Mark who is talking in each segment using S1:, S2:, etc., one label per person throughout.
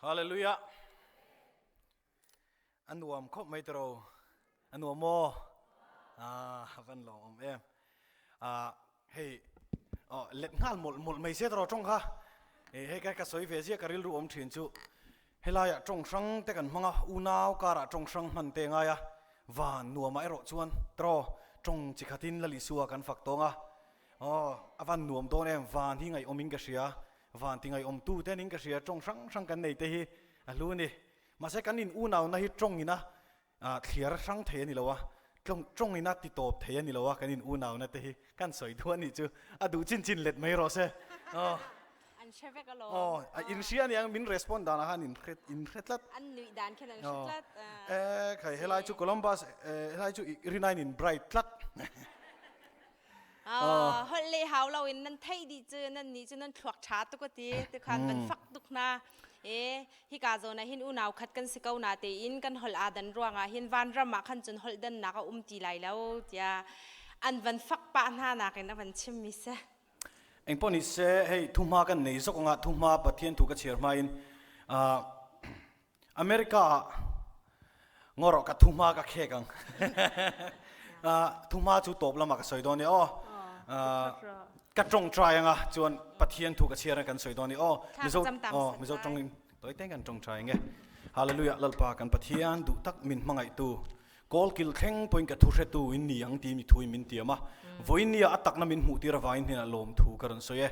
S1: Hallelujah. A nuam khop mai tro. A nuam maw? Ah, van lawm om em. Ah, hei oh let ngal mol mol mai se tro tong kha. E hei ka ka soi ve zia ka ril ru om thin chu. Helai ah tong hrang te kan hmanga unau kara tong hrang hman te ngai a. Van nuam a ero chuan tro tong chi khatin lali suwa kan fak tonga. Oh, avan nuam don em van hi ngai omin ka hria. Van ti ngai om tu te nin ka hria tong hrang hrang kan nei te hi a hlu ni. Mahse kan in unau na hi tong ina thliar hrang thei ani lo a tlong tong ina ti tawp thei ani lo a kan in unau na te hi kan soi thu ani chu a duh chin chin let mai rawh se. Oh.
S2: An hre vek alawm.
S1: Oh, in hria ni ang min respond dan ah in hre in hre tlat.
S2: An nuih dan khin an hre tlat.
S1: Eh, khai helai chu Columbus helai chu rinain in bright tlat.
S2: Holh le hau lo in nan theih dih cu nan nih cu nan thluak ṭha tuk a ti tikhan kan fak tuk hna. E hika zawn ah hin unau khat kan si ko na tein kan holh aa dan ruangah hin vanram ah khan cun holh dannak a um ti lai lo tiah an van fak pah hna nakin a van chimmi si.
S1: Engpawh ni se hei thuhma kan nei zok anga thuhma Pathian thu ka chhiar hma in America ah ngawrawh ka thuhma ka khek ang. Thuhma chu tawp lamah ka sawi dawn ni aw. Ka tawngtai anga chuan Pathian thu ka chhiar kan sawi dawn ni aw. Mizo aw Mizo tawng in toi teng kan tawngtai nge. Hallelujah Lalpa kan Pathian duh tak min hmangaih tu Kawlkil thleng pawhin ka thu hretu in ni ang ti mi thu in min tiam a. Vawiin nia a takna min hmuh tir avangin hnenah lawmthu ka rawn sawi e.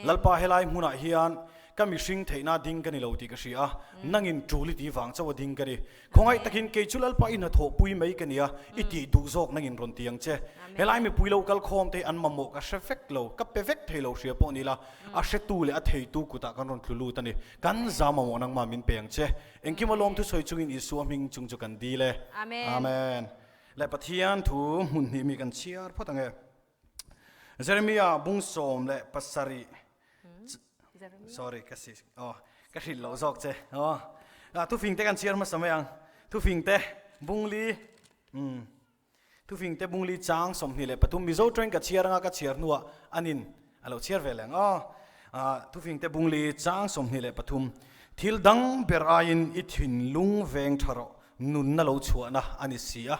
S1: Lalpa helai hmunah hian ka mihring theihna ding ka ni lo tih ka hria a, nangin tul i ti vang chauh a ding ka ni. Khawngaih takin kei chu Lalpa i hnathawhpui mai ka ni a, i tih duh zawk nangin rawn ti ang che. Helai mipui lo kal khawm te hi an mamawh ka hre vek lo, ka pe vek thei lo hria pawh ni la, a hretu leh a theitu kutah kan rawn tlu lut a ni. Kan za mamawh nangmah min pe ang che. Engkim a lawm thusawi chungin Isua hming chung chu kan dil e.
S2: Amen.
S1: Amen. Le Pathian thu hmun hnih mi kan chhiar phawt ang e. Jeremiah bung 17. Sorry, ka si. Oh, ka hrilh lo zawk che. Oh. Thufing te kan chhiar hmasa mai ang. Thufing te bung li. Thufingte bungli chang 23 Mizo tawng ka chhiar anga ka chhiar hnuah anin a lo chhiar ve leng aw. Thufingte bungli chang 23 Thil dang ber aiin i thinlung veng tha rawh nunna lo chhuahna a ni si a.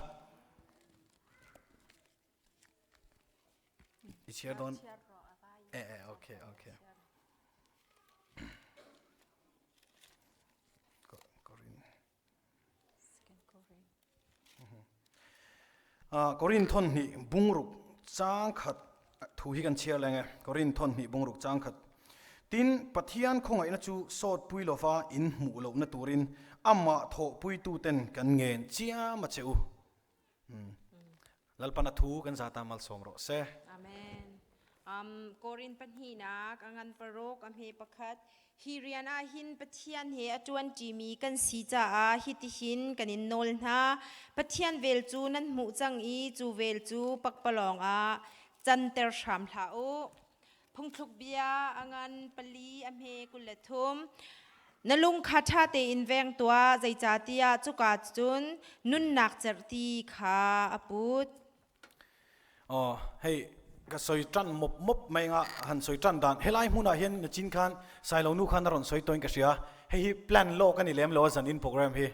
S1: I chhiar dawn? Eh eh okay okay. Korin thawn hnih bungruk chang khat thu hi kan chhiar leng e. Korin thawn hnih bungruk chang khat. Tin, Pathian khawngaihna chu sawtpui lova in hmuh lohna turin amah thawhpuituten kan ngen chiam a che u. Lalpan a thu kan zata malsawm rawh se.
S2: Amen. Um, Korin pahnihnak a ngan paruk a hme pakhat hi rian ah hin Pathian he a ṭuan ṭimi kan si caah hitihin kan in nawl hna. Pathian vel cu nan hmuh cang i cu vel cu pakpalawng ah canter hram hlah u. Phungthluk bia a ngan pali a hme 23. Na lung kha ṭha tein veng tuah, zeicahtiah cuka cun nunnak cerhti kha a put.
S1: Oh, hei ka soi ṭan mop mop mai nga han soi ṭan dan helai hmunah hian na chin khan sailo nu khan a rawn soi toin ka hria hei hi plan lo kan i lem lo zan in program hi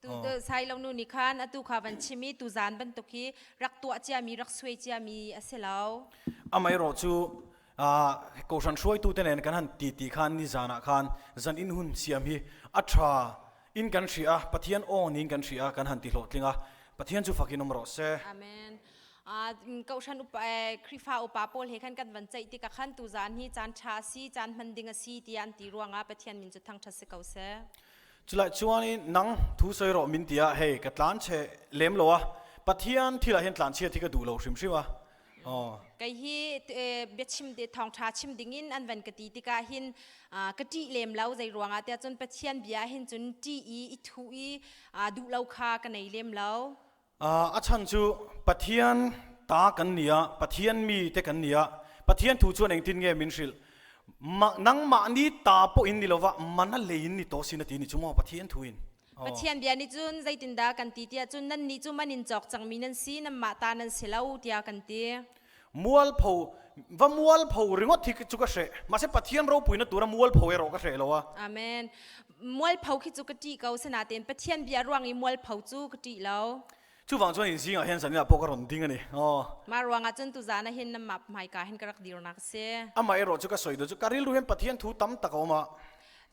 S2: Tu sailo nu nih khan atu kha van chim i tuzan bantuk hi rak tuah ciami rak suai ciami a si lo.
S1: Amai ro chu kohhran hruaitu te nen kan han ti ti khan ni zanah khan zan in hun siam hi a tha in kan hria Pathian aw nin kan hria kan han ti hlawhtling a Pathian chu fakin awm rawh se.
S2: Amen. Kohhran upa Khrihfa upa pawl he khan kan van ceih tikah khan tuzan hi caan ṭha a si caan hman ding a si tiah an ti ruangah Pathian min cu thangṭhat si ko seh.
S1: Chulai chuanin nang thu sawi rawh min tia hei ka tlan che lem lo a Pathian thil ah hian tlan chhiat hi ka duh lo hrim hrim a. Oh.
S2: Kei hi biachim thawngṭha chim dingin an van ka ti tikah hin ka ṭih lem lo zei ruangah tiah cun Pathian bia hin cun ṭih i i thuh i duh lo kha ka nei lem lo.
S1: A chan cu Pathian ta kan ni a Pathian mi te kan ni a Pathian thu chuan engtin nge min hrilh nangmah ni ta pawh in ni lova mana lei in ni to sin a ti ni chu maw Pathian thu in.
S2: Pathian bia nih cun zeitindah kan ti tiah cun nannih cu man in cawk cangmi nan si nanmah ta nan si lo tiah kan ti.
S1: Mualpho va mualpho ringawt hi chu ka hreh. Mahse Pathian ropuina tura mualpho erawh ka hreh lo a.
S2: Amen. Mualpho khi chu ka ṭih ko sinain Pathian bia ruang i mualpho cu ka ṭih lo.
S1: Chuvang chuan in zingah hian zanin ah pawh ka rawn ding a ni. Aw.
S2: Mah ruangah cun tuzaan ah hin nanmah hmaika hin ka rak dirnak a si.
S1: Amah erawh cu ka sawi duh cu ka rilru hian Pathian thu tam tak a um a.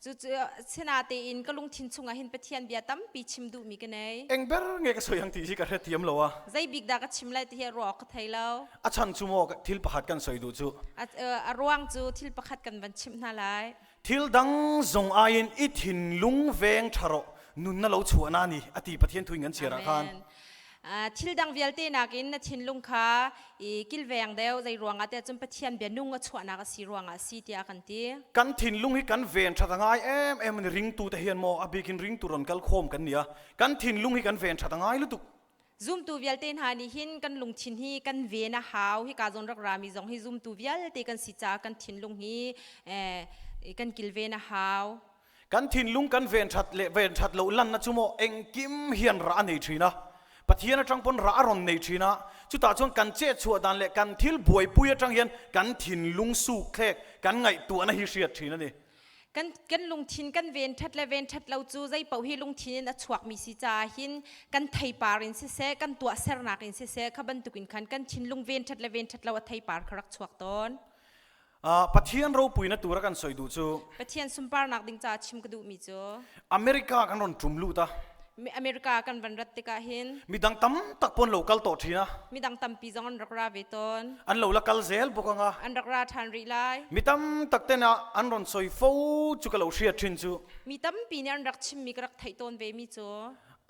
S2: Cucu sinatein ka lungthin chungah hin Pathian bia tampi chim duhmi ka nei.
S1: Eng ber nge ka sawi ang ti hi ka hrethiam lo a.
S2: Zei bik dah ka chim lai ti hi ruah ka thei lo.
S1: A chan cu maw thil pakhat kan sawi duh cu.
S2: A ruang cu thil pakhat kan van chimh hna lai.
S1: Thil dang zong aiin i thinlung veng ṭha rawh nun na lo chuah na ni a ti Pathian thu in kan chhiar ah khan.
S2: Thil dang vialte nakin na thinlung kha i kilveng deuh zei ruangah tiah cun Pathian bia nung a chuahnak a si ruangah a si tiah kan ti.
S1: Kan thinlung hi kan ven ṭhat a ngai em em ani ringtu te hian maw a bikin ringtu rawn kal khawm kan ni a kan thinlung hi kan ven ṭhat a ngai lutuk.
S2: Zumtu vialte hna nih hin kan lungthin hi kan ven a hau hika zawn rak rami zong hi zumtu vialte kan si caah kan thinlung hi kan kilven a hau.
S1: Kan thinlung kan ven ṭhat le ven ṭhat lo lanna chu maw engkim hian rah a nei ṭhin a. Pathian aṭang pawn rah a rawn nei ṭhin a. Chutah chuan kan chetchhuah dan leh kan thil buaipui aṭang hian kan thinlung sukthlek kan ngaihtuahna hi hriat ṭhin a ni.
S2: Kan, kan lungthin kan ven ṭhat le ven ṭhat lo cu zei paoh hi lungthin in a chuakmi si caah hin kan theipar in siseh kan tuahsernak in siseh kha bantukin khan kan thinlung ven ṭhat le ven ṭhat lo a theipar kha rak chuak tawn.
S1: Pathian ropuina tura kan soi duh cu
S2: Pathian sunparnak ding caah chim ka duhmi cu
S1: America kan ron ṭum lut a
S2: America kan van rat tikah hin
S1: midang tam tak pon lo kal tawh ṭhin a
S2: midang tampi zong an rak ra ve tawn
S1: an lo la kal zel bawk anga
S2: an rak ra ṭhan rih lai
S1: mi tam tak ten ah an ron soi fo chu ka lo hriat ṭhin cu
S2: mi tampi nih an rak chimmi ka rak theih tawn ve mi cu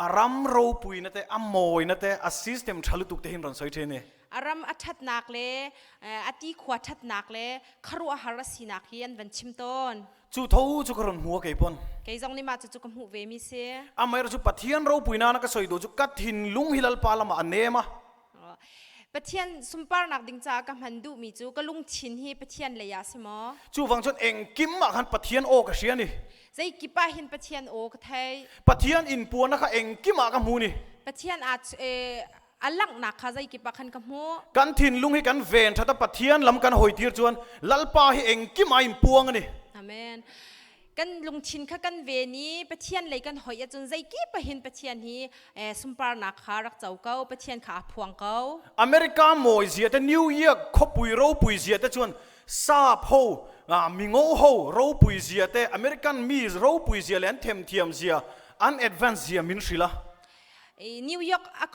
S1: a ram ropuina te a mawina te a system ṭha lutuk te hin ron soi ṭhin ni
S2: A ram a ṭhatnak le a ti khua ṭhatnak le khuaruahhar a sinak hi an van chim tawn.
S1: Cu tho cu ka ron hmu kei pon.
S2: Kei zong nih mah cucu ka hmuh ve mi si.
S1: Amaherawh cu Pathian ropuina na ka soi duh cu ka thinlung hi Lalpa lamah a nem a.
S2: Pathian sunparnak ding caah ka hman duhmi cu ka lungthin hi Pathian lei ah si maw?
S1: Cuvang cun engkim ah khan Pathian aw ka hria ni.
S2: Zeikip ah hin Pathian aw ka thei.
S1: Pathian in puan kha engkim ah ka hmu ni.
S2: Pathian aa a langhnak kha zeikip ah khan ka hmuh.
S1: Kan thinlung hi kan ven ṭhat a Pathian lam kan hoitir chuan Lalpa hi engkim ah in puang ani.
S2: Amen. Kan lungthin kha kan ven i Pathian lei kan hoih ahcun zeikip ah hin Pathian hi sunparnak kha rak co ko, Pathian kha aa phuang ko.
S1: America mawi zia te New York khawpui ropui zia te chuan sap ho mingo ho ropui zia te American mi ropui zia le an themthiam zia an advance zia min hrila.
S2: New York a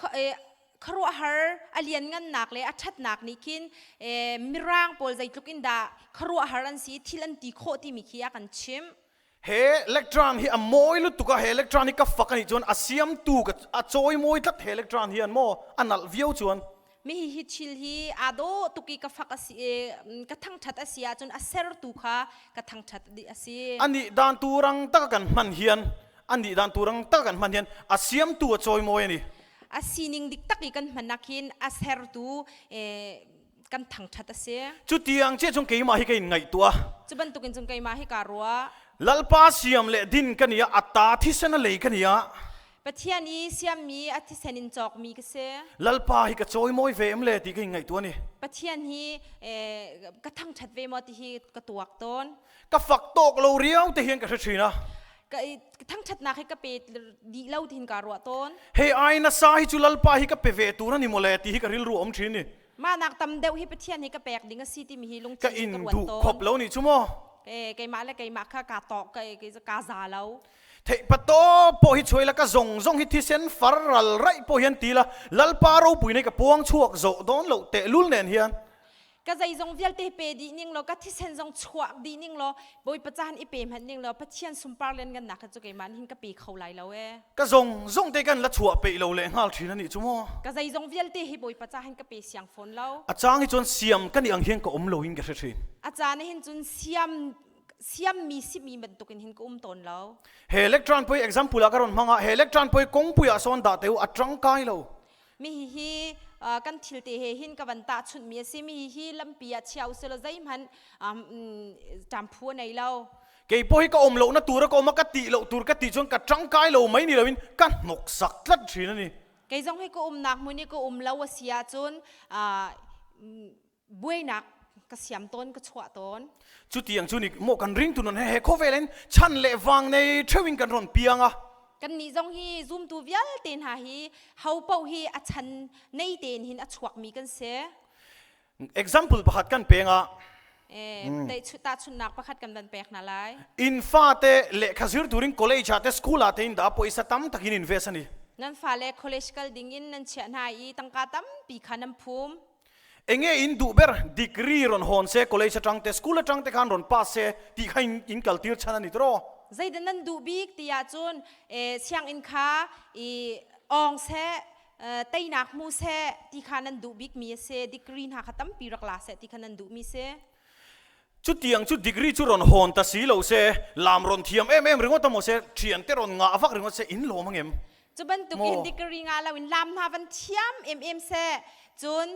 S2: khuaruahhar a lianngannak le a ṭhatnak nih khin mirang pawl zeitluk in dah khuaruahhar an si thil an ti khawh timi khi a kan chimh.
S1: He electron hi a mawi lutuk a he electron hi ka fak ani chuan a siamtu ka a chawi mawi tlat he electron hian maw a nalh viau chuan
S2: Mi hi hi thil hi aa dawh tuk i ka fak a si ka thangṭhat a si ahcun a sertu kha ka thangṭhat dih a si.
S1: Anih dan turang taka kan hman hian anih dan turang taka kan hman hian a siamtu a chawimawi ani.
S2: A sining dik tak i kan hman ah khin a sertu kan thangṭhat a si.
S1: Cutiang che chung keimah hi ka in ngaihtuah.
S2: Cu bantukin cun keimah hi kaa ruah.
S1: Lalpa siam le din ka nia a ta thisen a lei ka nia.
S2: Pathian i siammi a thisen in cawkmi ka si.
S1: Lalpa hi ka cawimawi ve em le ti ka in ngaihtuah ni.
S2: Pathian hi ka thangṭhat ve maw ti hi ka tuak tawn.
S1: Ka fak tawk lo riau te hian ka hre ṭhin a.
S2: Ka thangṭhatnak hi ka pe dih lo tihin kaa ruah tawn.
S1: Hei ai na sa hi cu Lalpa hi ka pe ve tur ani maw le ti hi ka rilru um ṭhin ni.
S2: Mah nak tam deuh hi Pathian hi ka pek ding a si timi hi lungthin
S1: ka in duh khop lo ni chu maw.
S2: Keimah le keimah kha kaa tawk ka za lo.
S1: Theihpatawp pawh hi chuai la ka zawng zawng hi thisen far ral raih pawh hian ti la Lalpa ropui nei ka puang chhuak zawh dawn loh tehlul nen hian.
S2: Ka zeizong vialte pe dih ning law ka thisen zong chuak dih ning law Bawipa caan i pe hmanh ning law Pathian sunpar lianngannak hi cu keimah nih hin ka pe kho lai lo ee.
S1: Ka zawng zawng te kan la chuah peih lo le hngal ṭhin anih cu maw.
S2: Ka zeizong vialte hi Bawipa ca hin ka pe siang fawn lo.
S1: A cang hi cun siam kan i ang hian ka um lo in ka hre ṭhin.
S2: A caan hin cun siam siammi simi bantukin hin ka um tawn lo.
S1: He electron poi example ah ka ron hmang ah he electron poi kongpui ah sawn dah teu a tangkai lo.
S2: Mi hi hi kan thil te he hin ka van tah chunh mi a si mi hi hi lampi ah chia usilo zeihmanh ṭamphu a nei lo.
S1: Kei pawh hi ka um lo na tur a ka um a ka ti lo tur ka ti chuan ka tangkai lo mai ni loin ka hnok sak tlat thin ani.
S2: Kei zong hi ka umnak hmun i ka um lo a si ahcun. Buainak ka siam tawn ka chuah tawn.
S1: Chutiang chu ni maw kan ringtu nun he he khawvel in chan le vang nei theuin kan ron piang a.
S2: Kannih zong hi zumtu vialte hna hi ho paoh hi a chan nei tein hin a chuakmi kan si.
S1: Example pakhat kan peng ah
S2: tahchunhnak pakhat kan van pek hna lai.
S1: In fate lehkha zir turin college ah te school ah te in dah pawisa tam takin invest ani.
S2: Nan fale college kal ding in nan chiah hna i tangka tampi kha nan phum.
S1: Enge in duh ber degree ron hawn se college atang te school atang te khan ron pass se ti kha in, in kal tir chan ani tro.
S2: Zeidah nan duh bik ti ahcun sianginn kha i ong seh teinak hmu seh ti kha nan duh bikmi a si degree hna kha tampi rak la seh ti kha nan duhmi si
S1: Chutiang chu degree chu ron hawn ta si lo se lam ron thiam em em ringawt a maw se thian te ron ngah vak ringawt se in lawm angem
S2: cu bantuk in degree ngah lo in lam hna van thiam em em seh cun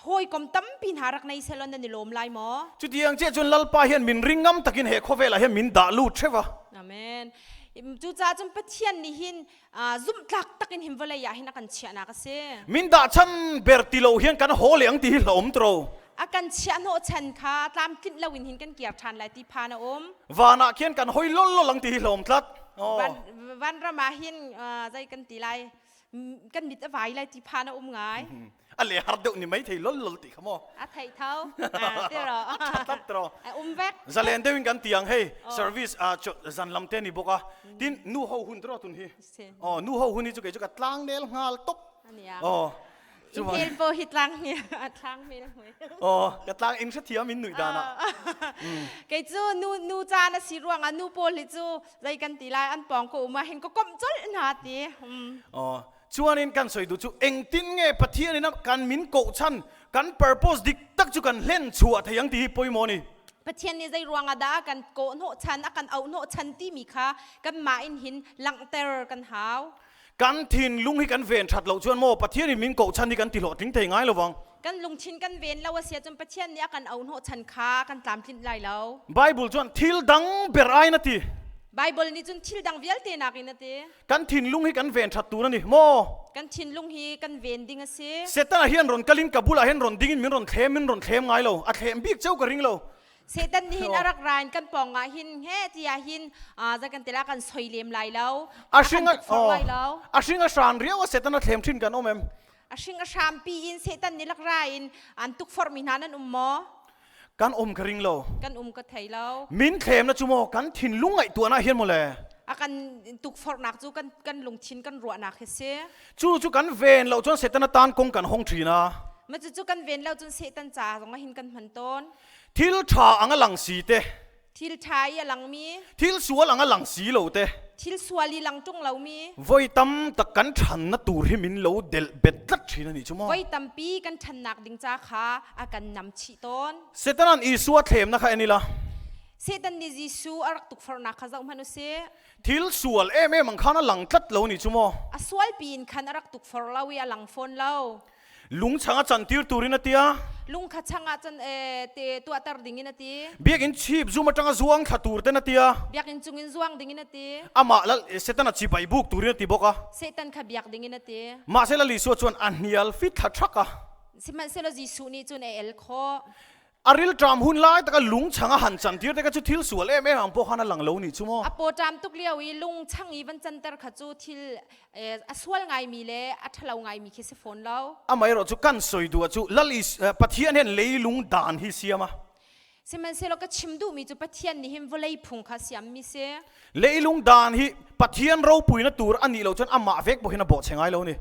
S2: hawikom tampi hna rak nei seh law nan i lawm lai maw
S1: Chutiang che chun Lalpa hian min ring ngam takin he khawvel ah hian min dah lut theuh a
S2: Amen. Cucaah cun Pathian nih hin zumhtlak takin hin vawlei ah hin a kan chiahnak a si.
S1: Min dah chan ber ti lo hian kan haw leng ti hi hla um tro.
S2: A kan chiah hnawh chan kha tlamtlinh lo in hin kan kir ṭhan lai ti phan a um.
S1: Van ah khian kan hoi lol lol ang ti hi hla um tlat.
S2: Van, van ram ah hin zei kan ti lai kan mit a vai lai ti phan a um ngai.
S1: A le har deuh ni mai thei lol lol ti kha mo.
S2: A thei tho. Ti ro.
S1: Tlat tro.
S2: A um vek.
S1: Zalen deuh in kan tiang hei service a zan lam te ni boka. Tin nu ho hun tro tun hi. Oh nu ho hun hi chu ke chu ka tlang nel ngal top.
S2: Oh. Hel po hi tlang hi tlang mel hui.
S1: Oh ka tlang in thiam in nui dana.
S2: Kei chu nu nu cha na si ruang a nu pawl hi chu zai kan ti lai an pong ko uma hin ko kom chol na ti.
S1: Oh Chuanin kan sawi duh chu engtin nge Pathian in a kan min koh chhan, kan purpose dik tak chu kan hlen chhuah thei ang tih hi pawimawh a ni.
S2: Pathian nih zei ruangah dah a kan kawhhnawh chan, a kan auhnawh chan timi kha kanmah in hin langhter kan hau.
S1: Kan thinlung hi kan ven that loh chuan maw Pathian in min koh chhan hi kan ti hlawhtling thei ngai lo vang.
S2: Kan lungthin kan ven lo a si ahcun Pathian nih a kan auhnawh chan kha kan tlamtlinh lai lo.
S1: Bible chuan thil dang ber aiin a ti.
S2: Bible nih cun thil dang vialte nakin a ti.
S1: Kan thinlung hi kan ven that tur a ni maw?
S2: Kan thinlung hi kan ven ding a si.
S1: Satan hian ron kalin ka bulah hian ron dingin min ron thlem min ron thlem ngai lo. A thlem bik cheu ka ring lo.
S2: Satan nih hin a rak rain kan pawng ah hin he tiah hin za kan tila kan soi lem lai lo.
S1: A hring a lai lo. A hring a hran riau a Satan a thlem thin kan om em.
S2: A hring a hram pi in Satan nih lak ra in an tukforh mi hna nan um maw?
S1: Kan um ka ring lo.
S2: Kan um ka thei lo.
S1: Min thlem na chu maw kan thinlung ngaihtuahnak hian maw le.
S2: A kan tukforhnak cu kan kan lungthin kan ruahnak hi si.
S1: Cu cu kan ven lo cun Satan a tan kong kan hong ṭhin a.
S2: Ma cu cu kan ven lo cun Satan ca zong ah hin kan hman tawn.
S1: Thil ṭha ang a lang si te.
S2: Thil ṭha i a langmi.
S1: Thil sual ang a lang si lo te.
S2: Thil sual i lang ṭung lomi.
S1: Voi tam tak kan ṭhannak tur hi min lo delh bet tlat ṭhin ani chu maw.
S2: Voi tampi kan ṭhannak ding ca kha a kan nam chih tawn.
S1: Satan an Isua thlemnak kha en ila.
S2: Satan nih Jesuh a rak tukforhnak kha zoh hmanh u sih.
S1: Thil sual em em ang khan a lang tlat lo ni chu maw.
S2: A sual piin khan a rak tukforh lo i a lang fawn lo.
S1: Lungchang a cantir turin a tia.
S2: Lungkha changah cun te tuahter dingin a ti.
S1: Biakinn chip zum atanga zuang thla tur ten a tia.
S2: Biakinn cungin zuang dingin a ti.
S1: Amah lal Satan a chibai buk turin a ti bawk a.
S2: Satan kha biak dingin a ti.
S1: Mahsela Isua chuan a hnial fit thla thak a.
S2: Sihmanhsehlaw Jesuh nih cun a el khawh.
S1: A rilṭam hun lai taka lung chang a han cantir te kha chu thil sual em em ang pawh khan a lang lo nih chu maw.
S2: A pawṭam tuk lio i lung chang i van canter kha cu thil a sual ngaimi le a ṭhalo ngaimi khi si fawn lo.
S1: Amaherawh cu kan soi duh cu Lal Pathian hian leilung dan hi siam a.
S2: Sihmanhsehlaw ka chim duhmi cu Pathian nih hin vawlei phung kha siammi si.
S1: Leilung dan hi Pathian ropuina tur a nih lo cun amah vek pawh hin a bawhchhe ngai lo ni.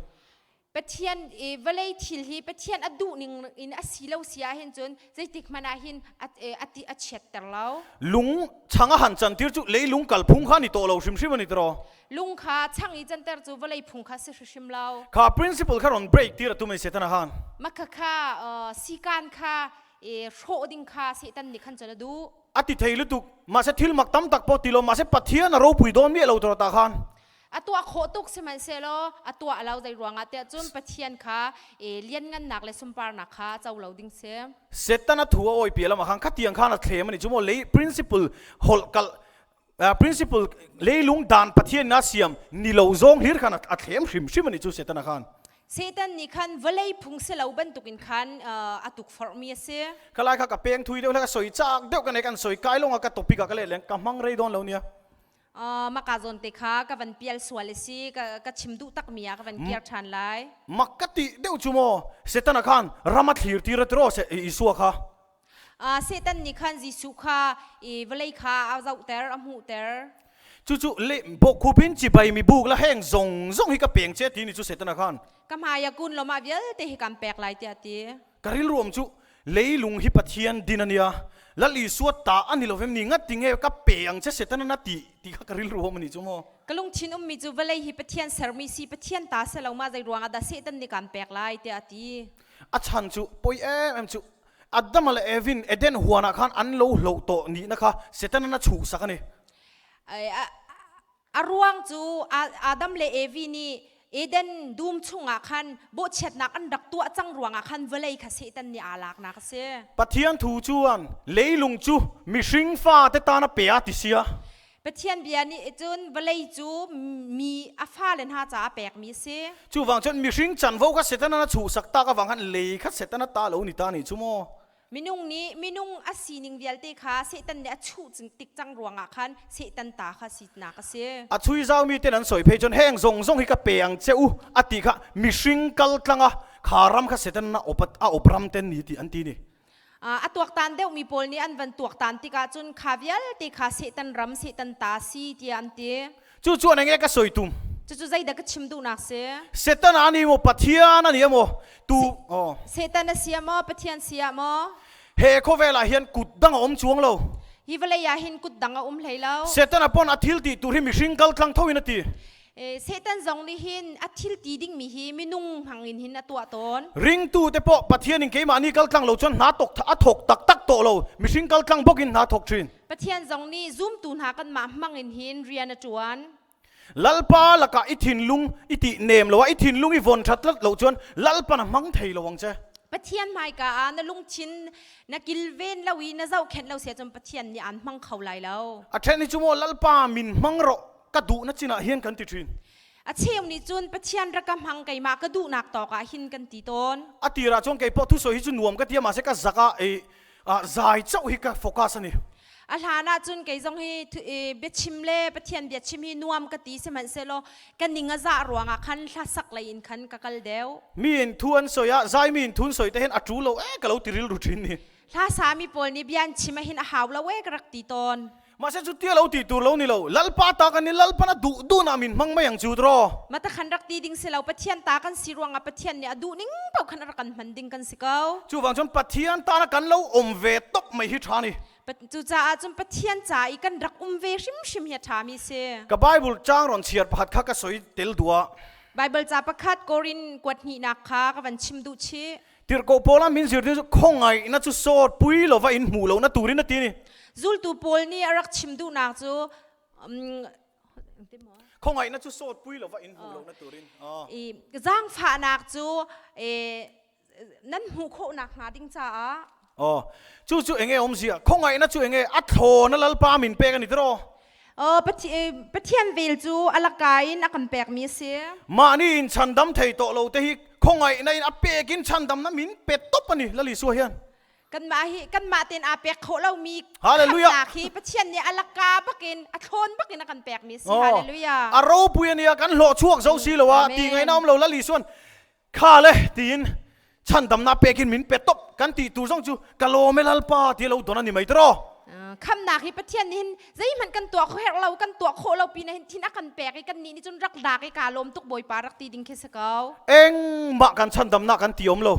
S2: Pathian i vawlei thil hi Pathian a duh ning in a si lo si ahhin cun zeitik hmanh ah hin a a ti a chiatter lo.
S1: Lung chang a han cantir cu leilung kalphung kha ni tawh lo hrimhrim ani tiraw.
S2: Lung kha chang i canter cu vawlei phung kha si hrimhrim lo.
S1: Kha principle kha ron break tir a tum i Satan a han.
S2: Makha kha sikan kha hrawh ding kha Satan nih khan cun a duh.
S1: A ti thei lutuk mahse thil mak tam tak pawh ti lo mahse Pathian a ropui dawn miah lo tiraw ta khan.
S2: A tuah khawh tuk sihmanhsehlaw a tuah lo zei ruangah tiah cun Pathian kha lianngannak le sunparnak kha co lo ding si.
S1: Satan a thu a awi piah lamah khan khatiang khan a thlem ani chu maw lei principle holh kalh principle leilung dan Pathian na siam ni lo zawng hlir khan a thlem hrim hrim ani chu Satan a khan.
S2: Satan nih khan vawlei phung si lo bantukin khan a tukforhmi a si.
S1: Khalai kha ka peng thui deuh le ka soi chak deuh ka nei kan soi kai longa ka topic ah ka le leng ka hmang rei dawn lo nia.
S2: Maka zawn te kha ka van pial sual i si ka chim duh takmi ah ka van kiar ṭhan lai.
S1: Mak ka ti deuh chu maw Satan a khan ram a thlir tir a tiro se Isua kha.
S2: Satan nih khan Jesuh kha i vawlei kha a zohter a hmuhter.
S1: Cucu le bawkkhupin chibai mi buk la heng zong zong hi ka peng che ti ni cu Satan a khan.
S2: Ka hmai a kun lo mah vialte hi kan pek lai tiah ti.
S1: Ka rilruam cu leilung hi Pathian din ania Lal Isua ta ani lo vem ni ngat ti nge ka pe ang che Satan na ti ti kha ka rilruam ani chu maw.
S2: Ka lungthin ummi cu vawlei hi Pathian sermi si Pathian ta se lo ma zei ruangah dah Satan nih kan pek lai tiah a ti.
S1: A chan cu poi em em cu Adam le Evin Eden huan ah khan an lo hloh tawh ni na kha Satan na chuh sak ani.
S2: A ruang cu Adam le Evi nih Eden dum chungah khan bawhchiatnak an rak tuah cang ruangah khan vawlei kha Satan nih aa laknak a si.
S1: Pathian thu chuan leilung cu mihring fate tan a pe a ti sia.
S2: Pathian bia nih cun vawlei cu mi a fale hna caah a pekmi a si.
S1: Chuvang cun mihring chanvo kha Satan a chuh sak tak avang khan lei kha Satan a ta lo ni ta ni chu maw.
S2: Minung nih minung a sining vialte kha Satan nih a chuh tik cang ruangah khan Satan ta kha sinak a si.
S1: A chui zaumi ten an soi phei cun heng zong zong hi ka pe ang che u a ti kha mihring kal tlanga kha ram kha Satan na op a op ram ten ni ti an ti ni.
S2: A tuaktan deuhmi pawl nih an van tuaktan tikah cun kha vialte kha Satan ram Satan ta si tiah an ti.
S1: Cu cu an nge ka soi tum.
S2: Cucu zeidah ka chim duhnak si?
S1: Satan ani maw Pathian ani maw tu oh.
S2: Satan a si maw Pathian si ah maw?
S1: He khawvel ah hian kut dang a um chuang lo.
S2: Hi vawlei ah hin kut dang a um hlei lo.
S1: Satan a pon a thil ti tur hi mihring kal tlang tho in a ti.
S2: Satan zong nih hin a thil ti dingmi hi minung hmang in hin a tuah tawn.
S1: Ringtu te pawh Pathian in keimah ni kal tlang lo chuan hna tok a thok tak tak to lo mihring kal tlang bawk in hna thok thin.
S2: Pathian zong nih zumtu hna kanmah hmang in hin rian a ṭuan.
S1: Lalpa lakah i thinlung i ti nem lo i thinlung i von ṭhat tlat lo chuan Lalpa na hmang thei lo ang che.
S2: Pathian hmaika ah na lungthin na kilven lo i na zohkhenh lo sia cun Pathian nih aan hmang kho lai lo.
S1: A ṭhen hi cu maw Lalpa min hmang rawh ka duh na chin ah hian kan ti ṭhin.
S2: A cheu nih cun Pathian rak ka hmang keimah ka duhnak tawk ah hin kan ti tawn.
S1: A tir ah cun kei pawh thusawi hi cu nuam ka ti mahse ka zak ah i zai chauh hi ka focus ani.
S2: A hlan ah cun kei zong hi biachim le Pathian biachim hi nuam ka ti sihmanhsehlaw ka ning a zah ruangah khan hlasak lei in khan ka kal deuh.
S1: Mi in thu an soi ah zai mi in thu an soi te hin a ṭu lo e ka lo ti rilru ṭhin ni.
S2: Hla sa mi pawl nih bia an chim ah hin a hau lo e ka rak ti tawn.
S1: Mahse cu tia lo ti tur lo ni lo Lalpa ta kan ni Lalpa na duh duh na min hmang mai ang chu tro.
S2: Mata khan rak ti ding si lo Pathian ta kan si ruangah Pathian nih a duh ning paoh khan a rak kan hman ding kan si ko.
S1: Cu vang cun Pathian ta na kan lo om ve top mai hi ṭha ni.
S2: Cucaah cun Pathian ca i kan rak um ve hrimhrim hi a ṭhami si.
S1: Ka Bible caang ron chiar pakhat kha ka soi tel duah.
S2: Bible ca pakhat Korin kuat hnihnak kha ka van chim duh chih.
S1: Tirhkoh Paul ah min zirtir cu khawngaih na cu sawt pui lova in hmu lo na turin a ti ni.
S2: Zultu Paul nih a rak chim duhnak cu
S1: khawngaih na cu sawt pui lova in hmu lo na turin.
S2: I zaangfahnak cu nan hmuh khawhnak hnga ding caah
S1: Oh, cu cu enge om zia khawngaih na cu enge a thlaw na lalpa min pek ani tiro.
S2: Pathian vel cu a laka in a kan pekmi a si.
S1: Mah ni in chandam thei to lo te hi khawngaih na in a pek in chandam na min pe top ani lali su hian.
S2: Kanmah hi kanmah ten aa pek khawh lomi
S1: Hallelujah.
S2: khamnak hi Pathian nih a laka bakin a thlawn bakin a kan pekmi a si. Hallelujah.
S1: A ropui ania kan hlawh chuak zo si lo a ti ngai na om lo lali suan kha le tiin chandamnak pekin min pe top kan ti tu zong cu ka lawm e lalpa ti lo don ani mai tro
S2: khamnak hi Pathian nih hin zeihmanh kan tuah kho herh lo kan tuah khawh lo pin hin thin a kan pek i kan nih nih cun rak dak i ka lawm tuk Bawipa rak ti ding khi si ko
S1: engmah kan chandamnak kan ti om lo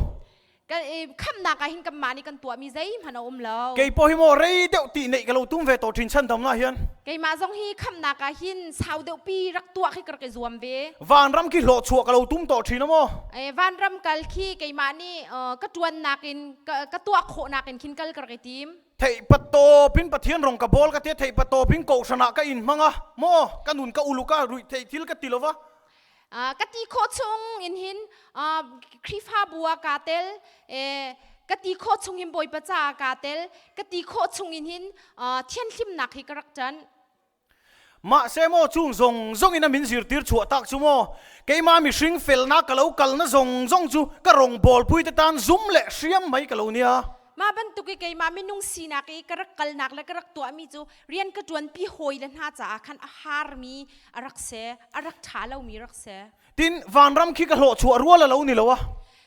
S2: Kan khamnak ah hin kanmah nih kan tuahmi zeihmanh a um lo.
S1: Kei pawh hi maw rei deuh ti neih ka lo tum ve to ṭhin chan dam na hian.
S2: Keimah zong hi khamnak ah hin sau deuh pi rak tuah khi ka rak i zuam ve.
S1: Vanram khi hlawh chuah ka lo tum to ṭhin maw?
S2: Eh, vanram kal khi keimah nih ka ṭuannak in ka tuah khawhnak in khin kal ka rak i tim.
S1: Theih patawp in Pathian rong ka bawl ka tia theih patawp in kohhran ah ka in hmang a maw ka nun ka uluk a ruih theih thil ka ti lova.
S2: Ka ti khawh chung in hin Khrihfabu ah kaa tel ka ti khawh chung in Bawipa caah kaa tel ka ti khawh chung in hin thianhlimnak hi ka rak ṭanh.
S1: Mahse maw chung zong zong in a min zirtir chhuah tak chu maw keimah mihring felna ka lo kalna zong zong chu ka rawngbawlpui te tan zum leh hriam mai ka lo nia.
S2: Mah bantuk i keimah minung sinak i ka rak kalnak le ka rak tuahmi cu rian ka ṭuanpi hawi le hna caah khan a harmi a rak si, a rak ṭha lomi rak si.
S1: Tin vanram khi ka hlawh chuah rual a lo ni lo a.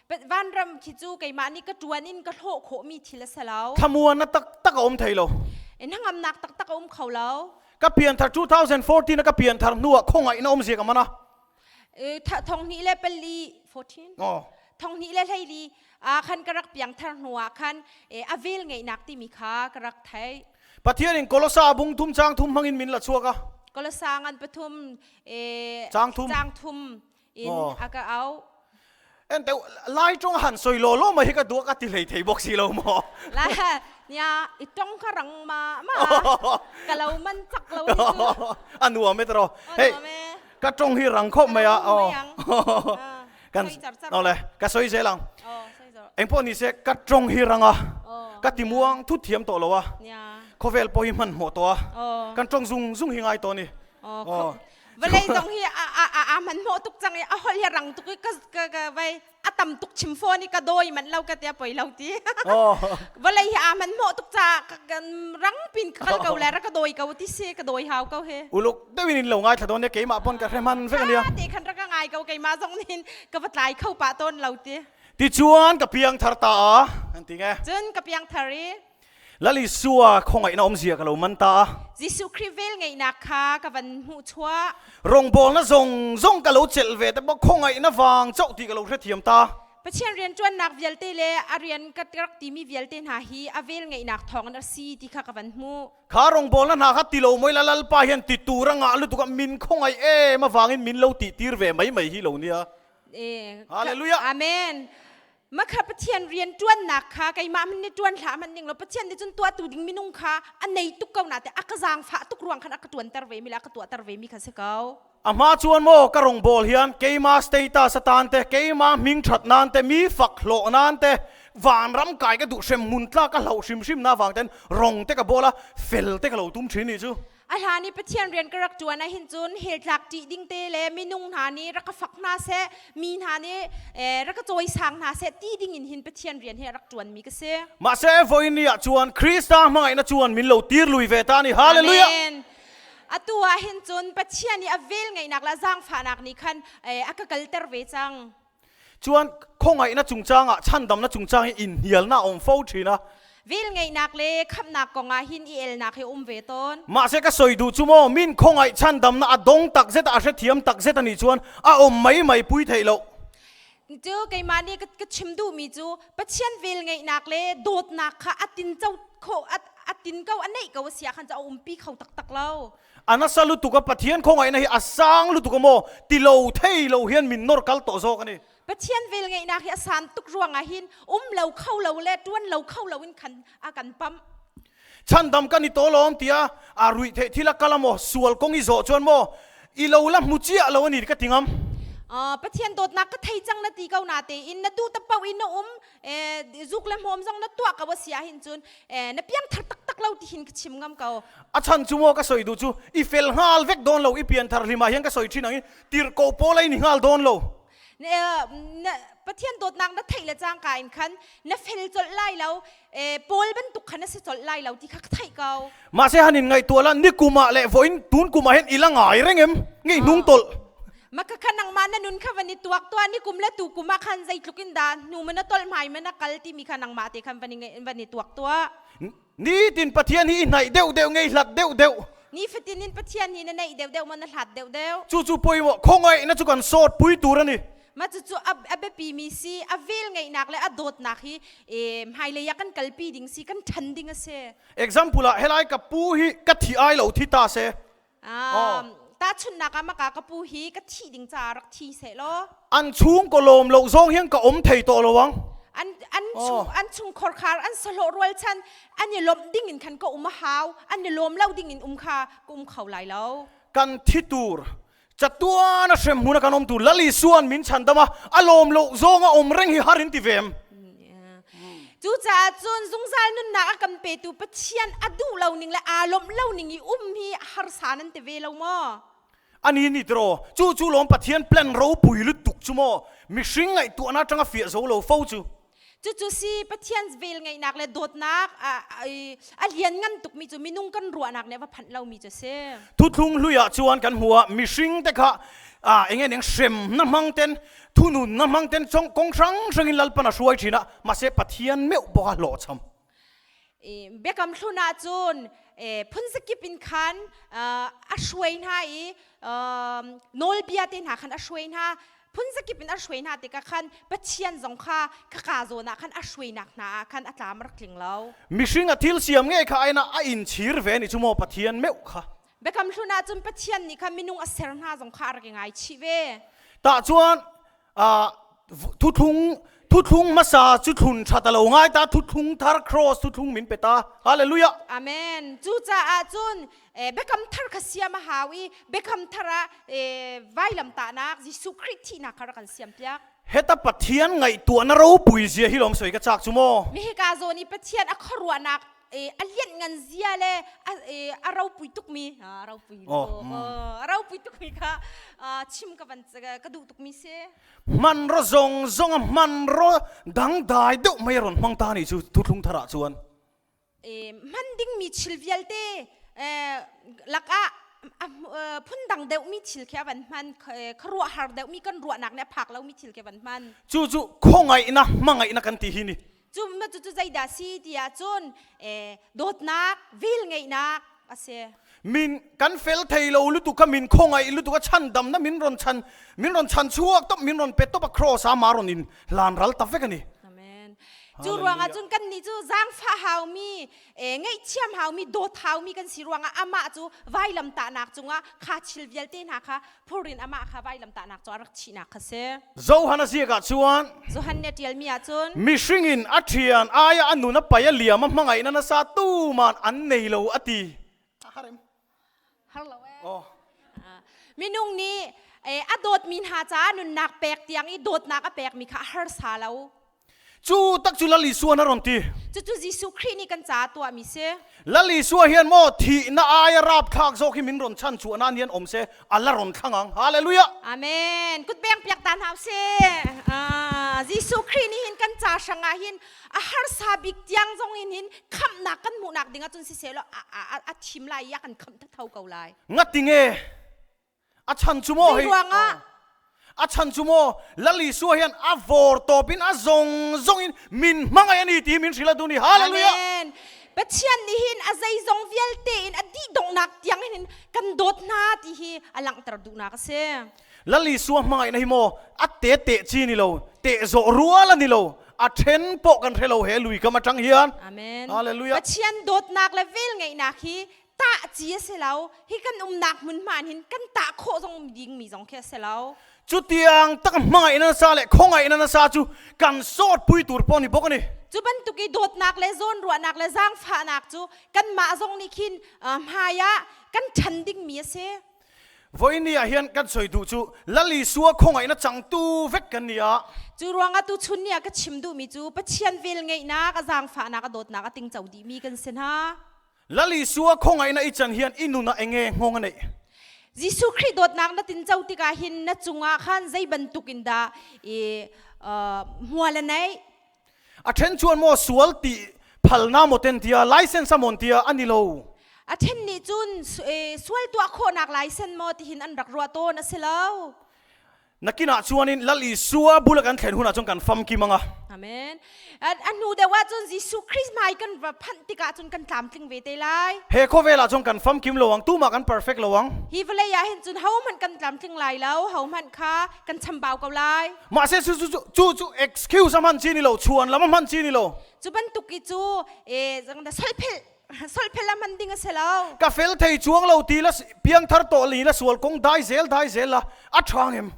S2: Vanram khi cu keimah nih ka ṭuan in ka hlawh khawhmi thil a si lo.
S1: Thlamuan na taktak a um thei lo.
S2: Hnangamnak taktak a um kho lo.
S1: Ka pianthar 2014 a ka pianthar hnu ah khawngaih na um zia ka mana.
S2: Thong hnih le pali 14
S1: Oh.
S2: thong hnih le hleili khan ka rak piangthar hnu ah khan a vel ngeihnak timi kha ka rak theih.
S1: Pathian in Kolosa bung thum chang thum hmangin min la chuak a.
S2: Kolosa ngan pathum
S1: Chang thum.
S2: Chang thum in a ka au.
S1: En te lai tong han soi lo lo ma hi ka duak ka ti hlei thei bok si lo mo.
S2: La nia i tong kha rang ma ma ka lo man chak lo hi chu.
S1: Anu ame tro. Hey ka tong hi rang khop mai a. Kan no le ka soi zelang. Eng po ni se ka tong hi ranga. Ka ti muang thu thiam to lo a. Khovel po hi man mo to a. Kan tong zung zung hi ngai to ni.
S2: Oh. Vawlei zong hi a a a a hmanhmawh tuk cang i a holh hi rang tuk i ka ka ka vai a tam tuk chim fawn i ka dawi manh lo ka tia poi lo ti. Vawlei hi a hmanhmawh tuk caah ka kan rang pin ka kal ko le ra ka dawi ko ti si ka dawi hau ko he.
S1: Uluk deuhin in lo ngai thla dawn ne keimah pon ka hre man vek ania.
S2: Te khan ra ka ngai ko keimah zong nin ka va tlai kho pa tawn lo ti.
S1: Ti chuan ka piang thar ta a an ti nge.
S2: Cun ka piang thar i
S1: Lal Isua khawngaihna awmzia ka lo man ta a.
S2: Jesuh Khrih vel ngeihnak kha ka van hmuhchuah.
S1: Rawngbawlna zong zong ka lo celh ve te bawk khawngaihna vang chauh ti ka lo hrethiam ta.
S2: Pathian rianṭuannak vialte le a rian ka rak timi vialte hna hi a vel ngeihnak thawngin a si ti kha ka van hmuh.
S1: Kha rawngbawlna hna kha ti lo moi la Lalpa hian ti tur a ngah lutuk a min khawngaih em avangin min lo tih tir ve mai mai hi lo nia. Hallelujah.
S2: Amen. Makha Pathian rian ṭuannak kha keimah hmanh nih ṭuan hlah hmanh ning law Pathian nih cun tuahtu ding minung kha a nei tuk ko na te a ka zaangfah tuk ruang khan a ka ṭuanter ve mi le a ka tuahter ve mi kha si ko.
S1: A hma chuan maw ka rawngbawl hian keima status atan te keima hming ṭhat nan te mi fak hlawh nan te vanram kai ka duh hrem hmun tla ka hloh hrimhrim na vang ten rong te ka bawl a fel te ka lo tum ṭhin ni chu.
S2: A hlan i Pathian rian ka rak ṭuan ahhin cun heltlak ṭih ding te le minung hna nih rak ka fak hna seh, mi hna nih rak ka cawisang hna seh ti ding in hin Pathian rian hi a rak ṭuanmi ka si.
S1: Mahse voi ni ah chuan Krista hmangaihna chuan min lo tir lui ve ta ni. Hallelujah.
S2: Amen. Atu ah hin cun Pathian i a vel ngeihnak le a zaangfahnak nih khan a ka kalter ve cang.
S1: Chuan khawngaihna chungchang ah chhandamna chungchang hi inhnialna a awm fo thin a.
S2: Velngeihnak le khamhnak kongah hin i elnak hi um ve tawn.
S1: Mahse ka sawi duh chu maw min khawngaih chhandamna a dawng tak zet a hrethiam tak zet ani chuan a awm mai mai pui theih loh.
S2: Cu keimah nih ka chim duhmi cu Pathian velngeihnak le dawtnak kha a tin co kho a tin ko a neih ko a si ah khan cu a umpi kho taktak lo.
S1: A nasa lutuk a Pathian khawngaihna hi a sang lutuk a maw ti lo thei lo hian min nawr kal tawh zawk a ni.
S2: Pathian velngeihnak hi a san tuk ruangah hin um lo kho lo le ṭuan lo kho lo in khan a kan pamh.
S1: Chandam kan i tawlawm tia a ruih theih thil a kal a maw sual kong i zawh chuan maw i lo la hmu chiah lo ani ka ti ngam.
S2: Pathian dawtnak ka thei cang na ti ko na tein na duh ta paoh in na um zuk le hmawm zong na tuah ko a si ahhin cun na piangthar taktak lo ti hin ka chim ngam ko.
S1: A chan chu maw ka soi du chu i fel ngal vek dawn lo i pianthar hlima hian ka soi thin ang i tir ko pawl ai ni ngal dawn lo.
S2: Pathian dawtnak na theih le cangka in khan na fel colh lai lo Paul bantuk khan na si colh lai lo ti kha ka theih ko.
S1: Mahse hanin ngaihtuah la ni kuma le voin tun kuma hin ila ngai reng em ngi hnung tol.
S2: Maka kha nangmah na nun kha van i tuak tua ni kum le tu kum ah khan zeitluk in dah hnu man na tolh hmai man na kal timi kha nangmah te khan van i van i tuak tua.
S1: Nitin Pathian hi i hnaih deuh deuh ngei hlat deuh deuh.
S2: Nifatin in Pathian hi na naih deuh deuh ma na hlat deuh deuh.
S1: Cu cu poi maw khawngaih na cu kan sawt pui tur ani.
S2: Ma cu cu a biapi mi si a vel ngeihnak le a dawtnak hi hmailei ah kan kalpi ding si kan ṭhan ding a si.
S1: Example ah helai ka pu hi ka thi ai lo thi ta se.
S2: Tahchunhnak ah maka ka pu hi ka thih ding caah rak thi seh law.
S1: An chung ko lawm lo zong hian ka om thei to lo ang.
S2: An an chung an chung khorkhar an sahlawh rualchan an i lawmh ding in khan ka um a hau an i lawm lo ding in um kha ka um kho lai lo.
S1: Kan thi tur chatuan a hrem hmun a kan om tu lali suan min chan dama a lawm lo zong a om reng hi har in ti vem.
S2: Cucaah cun zungzal nunnak a kan petu Pathian a duh lo ning le aa lawmh lo ning i um hi harsa nan ti ve lo maw?
S1: Ani ni tiro chu chu lawm Pathian plan ropui lutuk chu maw mihring ngaihtuahna atanga fiah zo lo fo chu.
S2: Cucu si Pathian vel ngeihnak le dawtnak a lian ngan tukmi cu minung kan ruahnak nih a va phanh lomi cu a si.
S1: Thuthlung hlui ah chuan kan hmu ah mihring te kha enge neng hrem na hmang ten thunun na hmang ten chong kong hrang hrang in lalpan a hruai thin a mahse Pathian meuh bawk a hlawhcham.
S2: Biakam hlun ah cun phunzakip in khan a hruai hna i nawlbia te hna khan a hruai hna phunzakip in a hruai hna tikah khan Pathian zong kha khaka zawn ah khan a hruainak hna ah khan a tlam rak tling lo.
S1: Mihring a thil siam ngei kha aina a inchhir ve ni chu maw Pathian meuh kha.
S2: Biakam hlun ah cun Pathian nih khan minung a ser hna zong kha a rak i ngaichih ve.
S1: Tah chuan thuthlung thuthlung hmasa cu thlun ṭha ta lo ngai ta thuthlung thar cross thuthlung min pe ta hallelujah
S2: amen cucaah cun biakam thar kha siam a hau i biakam thar ah vailamtahnak Jesuh Khrih thihnak kha rak kan siam piak
S1: heta Pathian ngaihtuahna ropui zia hi lawm soi ka chak chu maw
S2: mi hika zawn i Pathian a khuaruahnak a lianh ngan zia le a ropui tukmi a ropui a ropui tukmi kha chim ka van ka duh tukmi si
S1: hmanraw zong zong a hmanraw dangdai deuh mai ron hmang ta ni chu thuthlung thar ah chuan
S2: hman dingmi thil vialte lakah phundang deuhmi thil khi a van hman khuaruahhar deuhmi kan ruahnak nih a phak lomi thil khi a van hman
S1: cu cu khawngaihna hmangaihna kan ti hi ni
S2: cu cu cu zeidah si ti ahcun dawtnak vel ngeihnak a si
S1: min kan fel thei lo lutuk kha min khawngaih lutuk a chan dam na min ron chan min ron chan chuak top min ron pe top a cross a ma ron in hlan ral ta vek ani
S2: amen cu ruangah cun kan nih cu zaangfah haumi ngaihthiam haumi dawt haumi kan si ruangah amah cu vailamtahnak cungah kha thil vialte hna kha phurin amah kha vailamtahnak cu a rak thihnak kha si.
S1: Johan a ziak ah chuan
S2: Johan nih a ṭialmi ah cun
S1: mihring in a ṭhian aia a nun a pai a liam a hmangaihna nasa tuman an nei lo a ti.
S2: Har lo eh. Oh. Minung nih a dawtmi hna caah nunnak pek tiang i dawtnak a pekmi kha a harsa lo.
S1: Cu tak cu Lal Isua na ron ti.
S2: Cucu Jesuh Khrih nih kan caah tuahmi si.
S1: Lal Isua hian maw thihna aia rapthlak zawk hi min ron chan chuah na nian om se ala ron thlang ang. Hallelujah.
S2: Amen. Kut beng piak ta hna usih. Ah, Jesuh Khrih nih hin kan ca hrangah hin a harsa bik tiang zong in hin khamhnak kan hmuhnak ding ahcun siseh law a, a, a thim lai i a kan khamh tho ko lai.
S1: Ngati nge A chan cu maw
S2: hei ruangah
S1: a chan cu maw Lal Isua hian a vawr tawp in a zong zong in min hmangaih ani ti min hrila du ni hallelujah
S2: Amen. Pathian nih hin a zeizong vialte in a dih donghnak tiang hin kan dawt hna ti hi a langhter duhnak a si.
S1: Lal Isua hmangaihna hi maw a te te chi ni lo te zawh rual ani lo a then pawh kan hre lo he lui kam atang hian
S2: Amen.
S1: Hallelujah
S2: Pathian dawtnak le vel ngeihnak hi tah ci a si lo hi kan umnak hmunhma hin kan tah khawh zong dingmi zong khi a si lo
S1: chutiang tak hmangaih na sa le khawngaih na sa chu kan sawt pui tur pawh ni bawk ani
S2: cu bantuk i dawtnak le zawnruahnak le zaangfahnak cu kanmah zong nih khin hmai ah kan ṭhan dingmi a si
S1: Voini ah hian kan soi duh cu Lal Isua khawngaihna changtu vek kan ni a.
S2: Cu ruangah tuchun ni ah ka chim duhmi cu Pathian vel ngeihnak, a zaangfahnak, a dawtnak a tingco dihmi kan si hna.
S1: Lal Isua khawngaihna i can hian i nun ah enge nghawng a neih?
S2: Jesuh Khrih dawtnak na tinco tikah hin na cungah khan zei bantuk in dah i hmual a neih?
S1: A then chuan maw sual ti phalna maw ten tia license a mon tia ani lo.
S2: A then nih cun sual tuah khawhnak license maw tihin an rak ruah tawn a si lo.
S1: Nakin ah chuanin Lal Isua bula kan thlen hunah cun kan famkim anga.
S2: Amen. A hnu deuh ah cun Jesuh Christ hmai kan va phanh tikah cun kan tlamtling ve te lai.
S1: He khawvel ah cun kan famkim lo ang tumah kan perfect lo ang.
S2: Hi vawlei ah hin cun hohmanh kan tlamtling lai lo, hohmanh kha kan chambau ko lai.
S1: Mahse cu cu cu cu excuse a hman chi ni lo, chuan lam a hman chi ni lo.
S2: Cu bantuk i cu e solphel solphel a hman ding a si lo.
S1: Ka fel thei chuang lo ti la piangthar to li la sual kong dai zel dai zel la a ṭha ngem.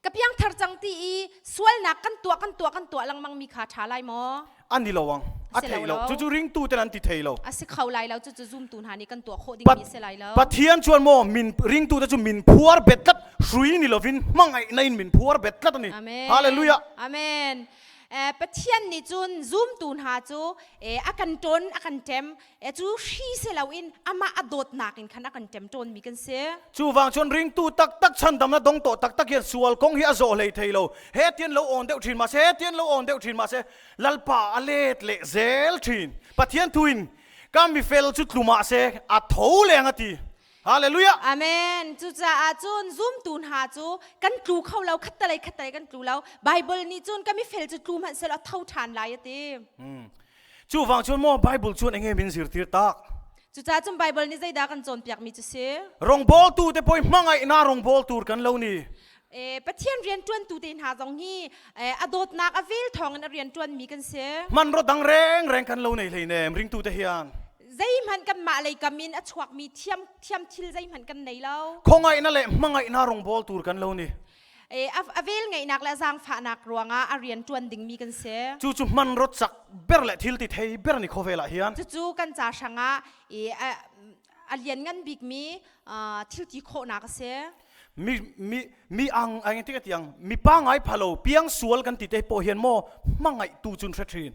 S2: Ka piangthar cang ti i sualnak kan tuah kan tuah kan tuah lengmang mi kha ṭha lai maw?
S1: An ni lo ang. A thei lo. Cu cu ringtu ten an ti thei lo.
S2: A si kho lai lo. Cu cu zumtu hna nih kan tuah khawh ding mi si lai lo.
S1: Pathian chuan maw min ringtu te cu min phuar bet tlat hrui ni lovin hmangaih na in min phuar bet tlat ani.
S2: Amen.
S1: Hallelujah.
S2: Amen. Pathian nih cun zumtu hna cu a kan ṭawn a kan ṭem cu hri si loin amah a dawtnak in khan a kan ṭem ṭawnmi kan si.
S1: Cu vang cun ringtu taktak chandamna dong tawh taktak hian sual kong hi a zawh hlei thei lo. He tian lo on deuh ṭhin ma se, tian lo on deuh ṭhin ma se, lalpa a let le zel ṭhin. Pathian thu in ka mifel cu tlumah se a tho leng a ti. Hallelujah.
S2: Amen. Cucaah cun zumtu hna cu kan tlu kho lo khattalei khattalei kan tlu lo. Bible nih cun ka mifel cu tlu hmanh selaw a tho ṭhan lai a ti.
S1: Cu vang cun maw Bible cun enge min zirtir tak.
S2: Cucaah cun Bible nih zeidah kan cawnpiakmi cu si?
S1: Rongbawltu te poi hmangaihna rawngbawl tur kan lo ni.
S2: E, Pathian rianṭuantu te hna zong hi a dawtnak a vel thawngin a rianṭuanmi kan si.
S1: Hmanraw dang reng reng kan lo nei hlei nem ringtu te hian.
S2: Zeihmanh kanmah lei kam in a chuakmi thiam thiam thil zeihmanh kan nei lo.
S1: Khawngaihna le hmangaihna rawngbawl tur kan lo ni.
S2: E, a, a vel ngeihnak le a zaangfahnak ruangah a rian ṭuan dingmi kan si.
S1: Cu cu hmanraw cak ber le thil ti thei ber ni khawvel ah hian.
S2: Cucu kan ca hrangah e, a, a lianngan bikmi thil ti khawhnak a si.
S1: Mi mi mi ang ang ti ka tiang mi pa ngai phalo piang sual kan ti te pawh hian maw hmangaih tu cun hre thin.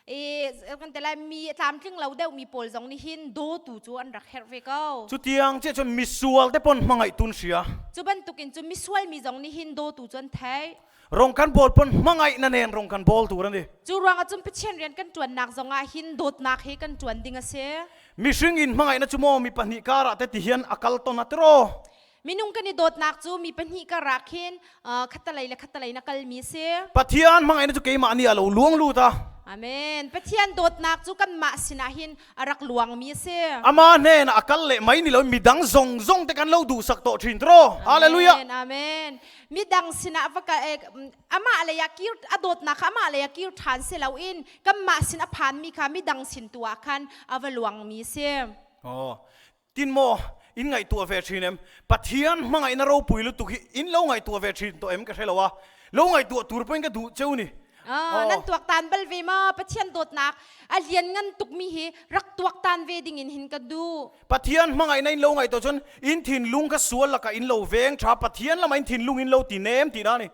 S2: E kan te lai mi tlamtling lo deuh mi pawl zong nih hin dawtu cu an rak herh ve ko.
S1: Cu tiang che cun misual te pon hmangaih tun sia.
S2: Cu bantukin cu misual mi zong nih hin dawtu cu an theih.
S1: Rong kan bawl pon hmangaih na nen rong kan bawl tur ani.
S2: Cu ruangah cun Pathian rian kan ṭuannak zongah hin dawtnak he kan ṭuan ding a si.
S1: Mihring in hmangaih na cu maw mi pahnih karah te ti hian a kal ton a tiro.
S2: Minung kan i dawtnak cu mi pahnih karah khin khattalei le khattalei na kalmi a si.
S1: Pathian hmangaih na cu keimah nih a lo luang lut a.
S2: Amen. Pathian dawtnak cu kanmah sinah hin a rak luangmi a si.
S1: Ama hnen a kal le mai ni lo midang zong zong te kan lo duhsak tawh thin tro. Hallelujah.
S2: Amen. Amen. Midang sinah va ka amah lei ah kir a dawtnak kha amah lei ah kir ṭhan si loin kanmah sin a phanmi kha midang sin tu ah khan a va luangmi a si.
S1: Oh, Tin maw in ngaihtuah ve ṭhin em? Pathian hmangaihna ropui lutuk hi in lo ngaihtuah ve ṭhin tawh em ka hre lo a. Lo ngaihtuah tur pawhin ka duh cheu ni.
S2: Ah, nan tuaktan bal ve ma Pathian dawtnak a lian ngan tukmi hi rak tuaktan ve ding in hin ka duh.
S1: Pathian hmangaihna in lo ngaihtuah cun in thinlung kha sual lakah in lo veng ṭha Pathian lamah in thinlung in lo ti nem ti na ni.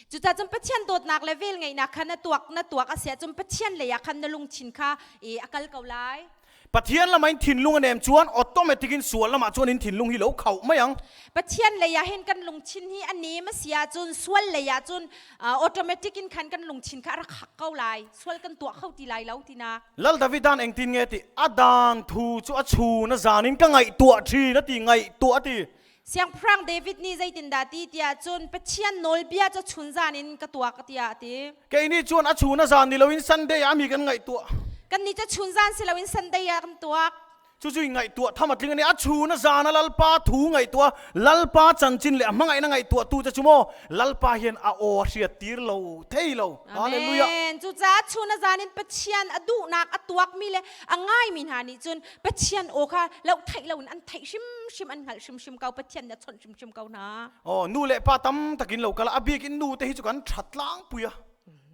S2: Cucaah cun Pathian dawtnak le velngeihnak kha na tuak na tuak a si ahcun Pathian lei ah khan na lungthin kha i a kal ko lai.
S1: Pathian lamah in thinlung a nem chuan automatic in sual lamah chuan in thinlung hi lo khauh mai ang.
S2: Pathian lei ah hin kan lungthin hi a nem a si ahcun sual lei ah cun automatic in khan kan lungthin kha a rak hak ko lai. Sual kan tuah kho ti lai lo tinak.
S1: Lal Davidan engtin nge ti a dan thu chu a chun a zan in ka ngaihtuah thin a ti ngaihtuah a ti.
S2: Siangpahrang David nih zeitindah ti tiah cun Pathian nawlbia cu chunzan in ka tuah ka tiah a ti.
S1: Kei nih cun a chun a zan ni loin Sunday ah mi kan ngaihtuah.
S2: Kan nih cu chunzan si loin Sunday ah kan tuak.
S1: Cucu ngaihtuah tham a tling ani a chun a zan a lalpa thu ngaihtuah lalpa chanchin le a hmangaihna ngaihtuah tu che chu maw lalpa hian a aw a hriat tir lo thei lo hallelujah
S2: Amen. Cucaah chun a zan in Pathian a duhnak a tuakmi le a ngaimi hna nih cun Pathian aw kha loh theih loin an theih hrimhrim an hngalh hrimhrim ko Pathian nih a chawnh hrimhrim ko hna.
S1: Oh nu le pa tam takin lo kala a bik in nu te hi chu kan that tlang puia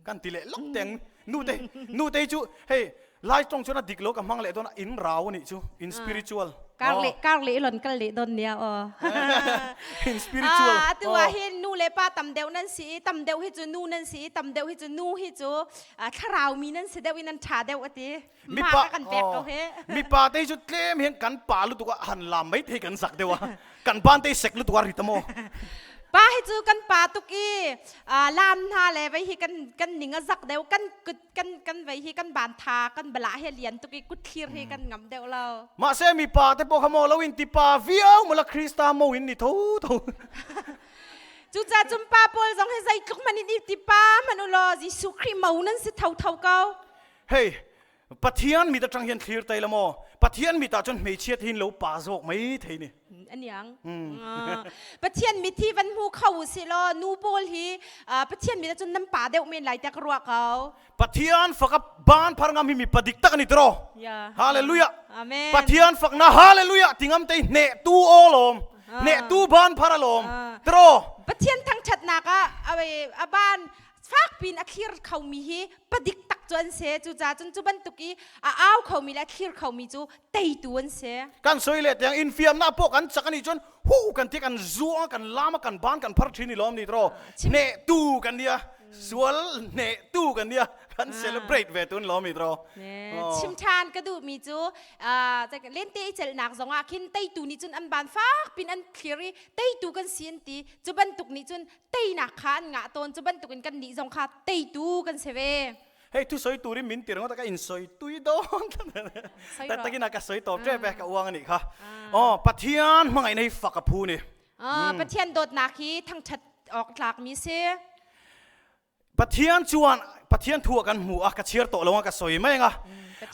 S1: kan ti le lok teng nu te nu te chu hei lai tong chuan a dik lo ka hmang le don in rau ani chu in spiritual
S2: kar le kar le lon kal le don nia o
S1: in spiritual
S2: ah tu ah hin nu le pa tam deuh nan si tam deuh hi chu nu nan si tam deuh hi chu nu hi chu thlarau mi nan si deuh in nan tha deuh ati
S1: mipa kan pek ko he mipa te chu tlem hian kan pa lu tuk han lam mai thei kan zak deuh a kan ban te sek lu tuk a ri tamo
S2: pa hi chu kan pa tuk i lam hna le vai hi kan kan ning a zak deuh kan kut kan kan vai hi kan ban tha kan bala he lian tuk i kut thlir hi kan ngam deuh lo
S1: ma se mi pa te po khamo lo in ti pa viau mala krista mo in ni tho tho
S2: Cucaah cun pa pawl zong hi zeitluk man in i ti pa man u law Jesuh Khrih mo nan si tho tho ko.
S1: Hei, Pathian mit atang hian thlir tai la maw? Pathian mit ah cun hmeichia hin lo pa zawk mai thei ni.
S2: Aniang. Pathian mit hi van hmu kho u si law nu pawl hi Pathian mit ah cun nan pa deuh men lai tiah ka ruah ko.
S1: Pathian faka ban phar ngam hi mi padik tak ani tro.
S2: Yeah.
S1: Hallelujah.
S2: Amen.
S1: Pathian fakna hallelujah tingam te hne tu olom. Hne tu ban phar alom. Tro.
S2: Pathian thangthatnak ah a ban fakpin a thlir khomi hi padik tak cu an si cucaah cun cu bantuk i a au khomi le a thlir khomi cu teitu an si
S1: kan soi le tiang in fiamnak pawh kan chak ani cun hu kan ti kan zuang kan lama kan ban kan phar thin i lom ni tro ne tu kan nia. Sual ne tu kan nia kan celebrate ve tun lo mi tro.
S2: Chim than ka duh mi cu lente i celnak zongah khin teitu nih cun an ban fak pin an thlir i teitu kan si an ti. Cu bantuk nih cun teinak kha an ngah tawn. Cu bantuk in kan nih zong kha teitu kan si ve.
S1: Hei thu soi turin min tir ngot ka in soi tui don. Ta takin ka soi top tre pe ka uang ani kha. Oh Pathian hmangai nei fak a phu ni.
S2: Pathian dawtnak hi thangthat awk tlak mi si.
S1: Pathian chuan Pathian thu kan hmu a ka chhiar tawh lo ka soi mai nga.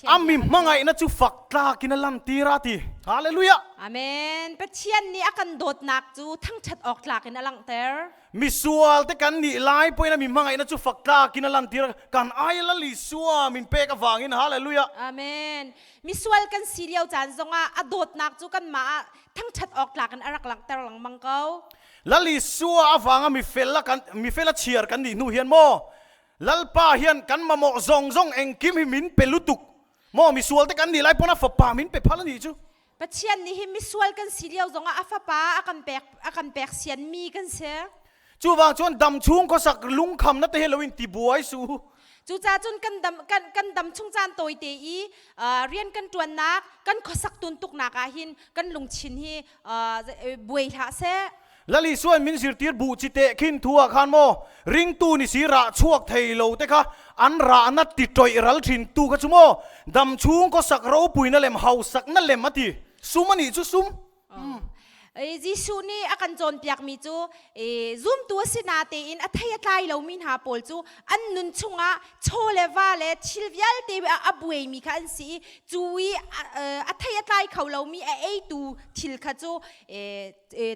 S1: Ami hmangaih na chu fak tlak in a lan tira ti. Hallelujah.
S2: Amen. Pathian nih a kan dawtnak cu thangthat awk tlak in a langhter.
S1: Misual te kan nih lai poina mi hmangaih na chu fak tlak in a lan tir kan ai la li sua min pek awangin hallelujah.
S2: Amen. Misual kan si lio caan zongah a dawtnak cu kanmah ah thangthat awk tlak in a rak langhter lengmang ko.
S1: Lal Isua avanga mi fel a kan mi fel a chiar kan nih hnu hian maw Lalpa hian kan mamawh zong zong engkim hi min pe lutuk maw misual te kan nih lai pawn a fapa min pe phal ani chu.
S2: Pathian nih hi misual kan si lio zongah a fapa a kan pek a kan pek sian mi kan si.
S1: Chuvang chuan dam chung khawsak lungkham na te hi loin ti buai su.
S2: Cucaah cun kan dam kan kan dam chung caan tawite i rian kan ṭuannak kan khuasak tuntuknak ah hin kan lungthin hi buai hlah seh.
S1: Lali suan min zirtir bu chi te khin thu ah khan maw ringtu ni si rah chuak thei lo te kha an rah na ti toih ral thin tu kha chu maw dam chung ko sak ropui na lem hausak na lem ati sum ani chu sum.
S2: Jesuh nih a kan cawnpiakmi cu zumtu a si natein a thei a tlai lomi hna pawl cu an nun chungah chaw le va le thil vialte a buaimi kha an si i cu i a thei a tlai kho lomi a eitu thil kha cu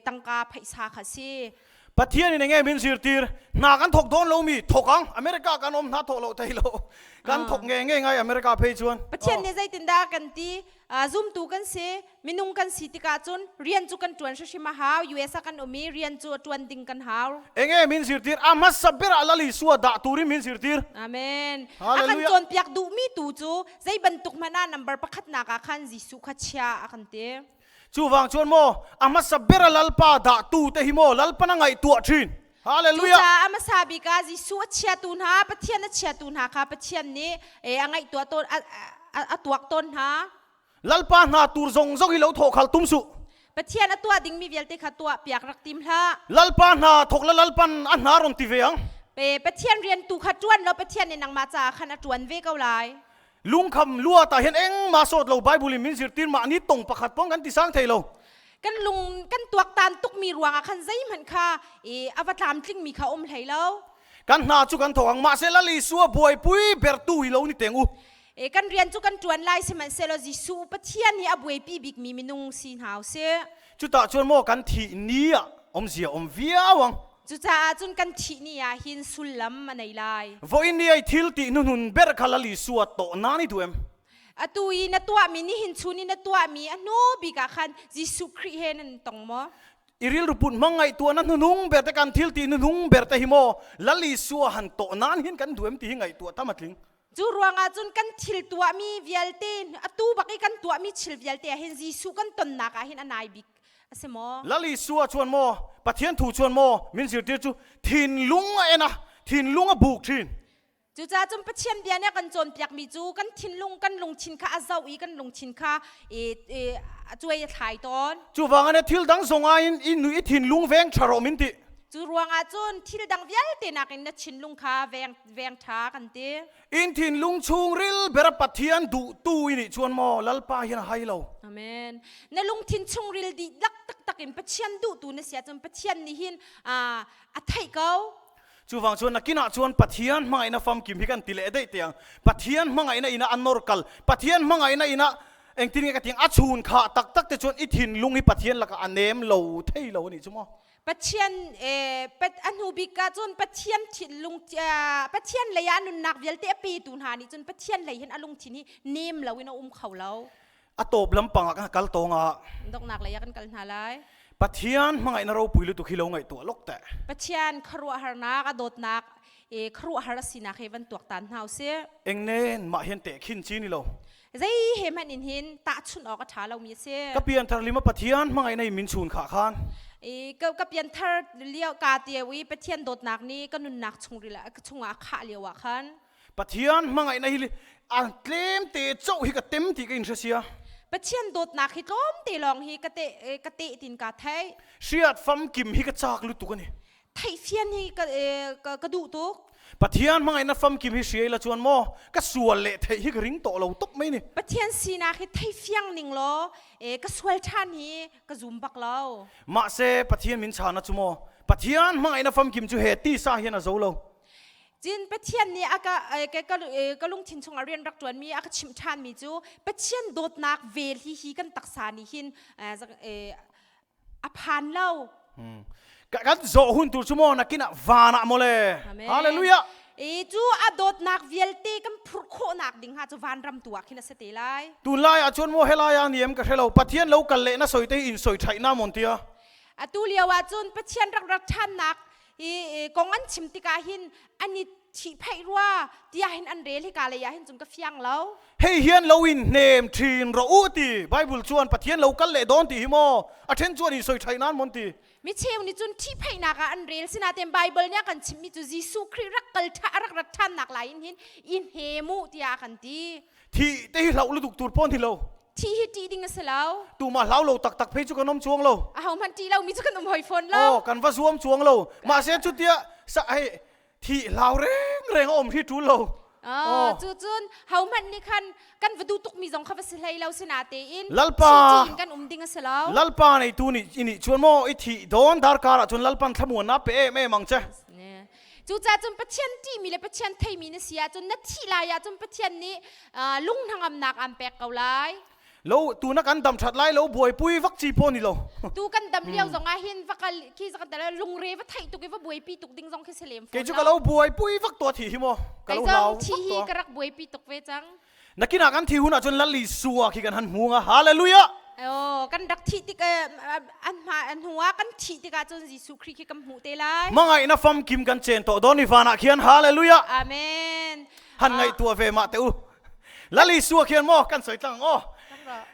S2: tangka phaisa kha si.
S1: Pathian in enge min zirtir hna kan thok dawn lomi thok ang America kan om hna thok lo thei lo kan thok nge nge ngai America phei chuan.
S2: Pathian nih zeitindah kan ti zumtu kan si minung kan si tikah cun rian cu kan ṭuan hrimhrim a hau US ah kan um i rian cu ṭuan ding kan hau.
S1: Enge min zirtir a hmasa ber ah Lal Isua dah turin min zirtir.
S2: Amen. A kan cawnpiak duhmi tu cu zei bantuk hmanh ah number pakhatnak ah khan Jesuh kha chia a kan ti.
S1: Chuvang chuan maw a hmasa ber a Lalpa dah tu te hi maw Lalpa na ngaihtuah ṭhin. Hallelujah.
S2: Cucaah a hmasa bik ah Jesuh a chiatu hna Pathian a chiatu hna kha Pathian nih a ngaihtuah tawn a tuak tawn hna.
S1: Lalpa hna tur zong zong hi lo thawh khal tum suh.
S2: Pathian a tuah dingmi vialte kha tuah piak rak tim hlah.
S1: Lalpa hna thawk la Lalpan a hna ron ti ve ang.
S2: Pe Pathian rian tu kha ṭuan law Pathian nih nangmah caah khan a ṭuan ve ko lai.
S1: Lungkham lua ta hian engmah sawt lo Bible in min zirtir mah ni tong pakhat pong kan ti sang thei lo.
S2: Kan lung kan tuaktan tukmi ruangah khan zeihmanh kha i a va tlamtlingmi kha um hlei lo.
S1: Kan hna cu kan thawk ang mahse Lal Isua buaipui bertu hi lo ni teng u.
S2: E, kan rian cu kan ṭuan lai sihmanhsehlaw Jesuh Pathian hi a buaipi bikmi minung si hna usih.
S1: Cuta cun maw kan thih ni ah awmzia um viau ang.
S2: Cucaah cun kan thih ni ah hin sullam a nei lai.
S1: Voin ni ai thil ti hnuhnun ber kha Lal Isua tawh na ni duh em?
S2: Atu i na tuahmi nihin chun i na tuahmi a hnu bik ah khan Jesuh Khrih he nan tong maw?
S1: I rilru put hmang ngaihtuah na hnunung ber te kan thil ti hnunung ber te hi maw Lal Isua han tawh nan hin kan duh em ti hi ngaihtuah tam a tling.
S2: Cu ruangah cun kan thil tuahmi vialte atu bak i kan tuahmi thil vialte ah hin Jesuh kan tonnak ah hin a nai bik a si maw?
S1: Lal Isua chuan maw Pathian thu chuan maw min zirtir cu thinlung a en a thinlung a buk thin.
S2: Cucaah cun Pathian bia nih a kan cawnpiakmi cu kan thinlung kan lungthin kha a zoh i kan lungthin kha a cuai a thlai tawn.
S1: Cuvang ah thil dang zong ah in i thinlung veng ṭha rawh min ti.
S2: Cu ruangah cun thil dang vialte nakin na thinlung kha veng veng ṭha kan ti.
S1: In thinlung chungril ber Pathian duhtu i nih chuan maw Lalpa hian a hai lo.
S2: Amen. Na lungthin chungril dihlak taktak in Pathian duhtu na si ahcun Pathian nih hin a theih ko.
S1: Chuvang chuan nakin ah chuan Pathian hmangaihna famkim hi kan ti leh daih tiang Pathian hmangaihna ina a nor kal Pathian hmangaihna ina engtin nge ka tiang a chun kha taktak te chuan i thinlung hi Pathian lakah a nem lo thei lo ani chu maw.
S2: Pathian a hnu bik ah cun Pathian thinlung Pathian lei ah nunnak vialte a petu hna nih cun Pathian lei hin a lungthin hi nem lo in a um kho lo.
S1: A tawp lampang ah kan kal tawng ah
S2: Donghnak lei ah kan kal hna lai.
S1: Pathian hmangaihna ropui lutuk hi lo ngaihtuah lok teh.
S2: Pathian khuaruahharnak a dawtnak khuaruahhar a sinak hi van tuaktan hna usih.
S1: Engnen mah hian teh khin chi ni lo.
S2: Zei he hmanh in hin tahchunh awk a ṭha lomi a si.
S1: Ka pianthar lima Pathian hmangaihna in min chun kha khan.
S2: I ka ka pianthar lio ka te i Pathian dawtnak nih ka nunnak chungril ah chungah a khah lio ah khan
S1: Pathian hmangaihna hi a tlem te chauh hi ka tem ti ka in hre sia.
S2: Pathian dawtnak hi tlawm te lawng hi ka te ka te tin ka thei.
S1: Hriat famkim hi ka chak lutuk ani.
S2: Theihfian hi ka ka, ka duh tuk.
S1: Pathian hmangaihna famkim hi hriai la chuan maw ka sual leh theih hi ka ring tawh lo tuk mai ni.
S2: Pathian sinak hi theifiang ning law ka sual ṭhan hi ka zum bak lo.
S1: Mahse Pathian min chana chu maw Pathian hmangaihna famkim chu he tisa hian a zo lo.
S2: Cin Pathian nih a ka ka ka lungthin chungah rian rak ṭuanmi a ka chimh ṭhanmi cu Pathian dawtnak vel hi hi kan taksa nih hin a phan lo.
S1: Kan zawh hun tur chu maw nakin ah van ah mawle. Hallelujah.
S2: E cu a dawtnak vialte kan phurh khawhnak ding ha cu vanram tu ah khin a si te lai.
S1: Tunlai ah cun maw helai ah niam ka hre lo Pathian lo kal le na soi te in soi thaih na mon tia.
S2: Atu lio ah cun Pathian rak rak ṭhannak i kong an chim tikah hin an i ṭhihphaih rua tiah hin an rel hika lei ah hin cun ka fiang lo.
S1: Hei hian lo in hnem ṭhin rawh u ti Bible chuan Pathian lo kal leh dawn ti hi maw a ṭhen chuan in soi ṭhaih nan mon ti.
S2: Mi cheu nih cun ṭhihphaihnak ah an rel sinain Bible nih a kan chimhmi cu Jesuh Khrih rak kal ṭha rak rat ṭhannak lai in hin i hnem u tiah a kan ti.
S1: Thi te hi hlauh lutuk tur pawn hi lo.
S2: Thi hi ṭih ding a si lo.
S1: Tumah hlau lo taktak phei cu kan um chuang lo.
S2: Aho hmanh ṭih lomi cu kan um hoi fawn lo.
S1: Oh, kan va zuam chuang lo. Mahse cutia sa hei thi hlau reng reng a um hi ṭul lo.
S2: Oh, cu cun ho hmanh nih khan kan va duh tukmi zong kha va si hlei lo sinatein
S1: Lalpa
S2: in kan um ding a si lo.
S1: Lalpa nei tu nih ini chuan maw i thi dawn darkar ah cun Lalpan thlamuan na pe em em ang che.
S2: Cucaah cun Pathian ṭihmi le Pathian theimi na si ahcun na thih lai ahcun Pathian nih lung hnangamnak aan pek ko lai.
S1: Lo tu na kan dam that lai lo buaipui vak chi pawh ni lo.
S2: Tu kan dam lio zong ah hin va kal khi zakan tala lungre va theih tuk i va buaipi tuk ding zong khi si lem
S1: Kei cu ka lo buaipui vak to thi hi mo. Ka lo hlau.
S2: Thi hi ka rak buaipi tuk ve cang.
S1: Nakin ah kan thi hun ahcun Lal Isua khi kan han hmu nga. Hallelujah.
S2: Oh, kan rak thih tik an hma an hnu ah kan thih tikah cun Jesuh Khrih khi kan hmuh te lai.
S1: Mangai na fam kim kan chen to don i van ah khian hallelujah.
S2: Amen.
S1: Han ngai tua ve ma te u. Lal Isua khian mo kan soi tlang o.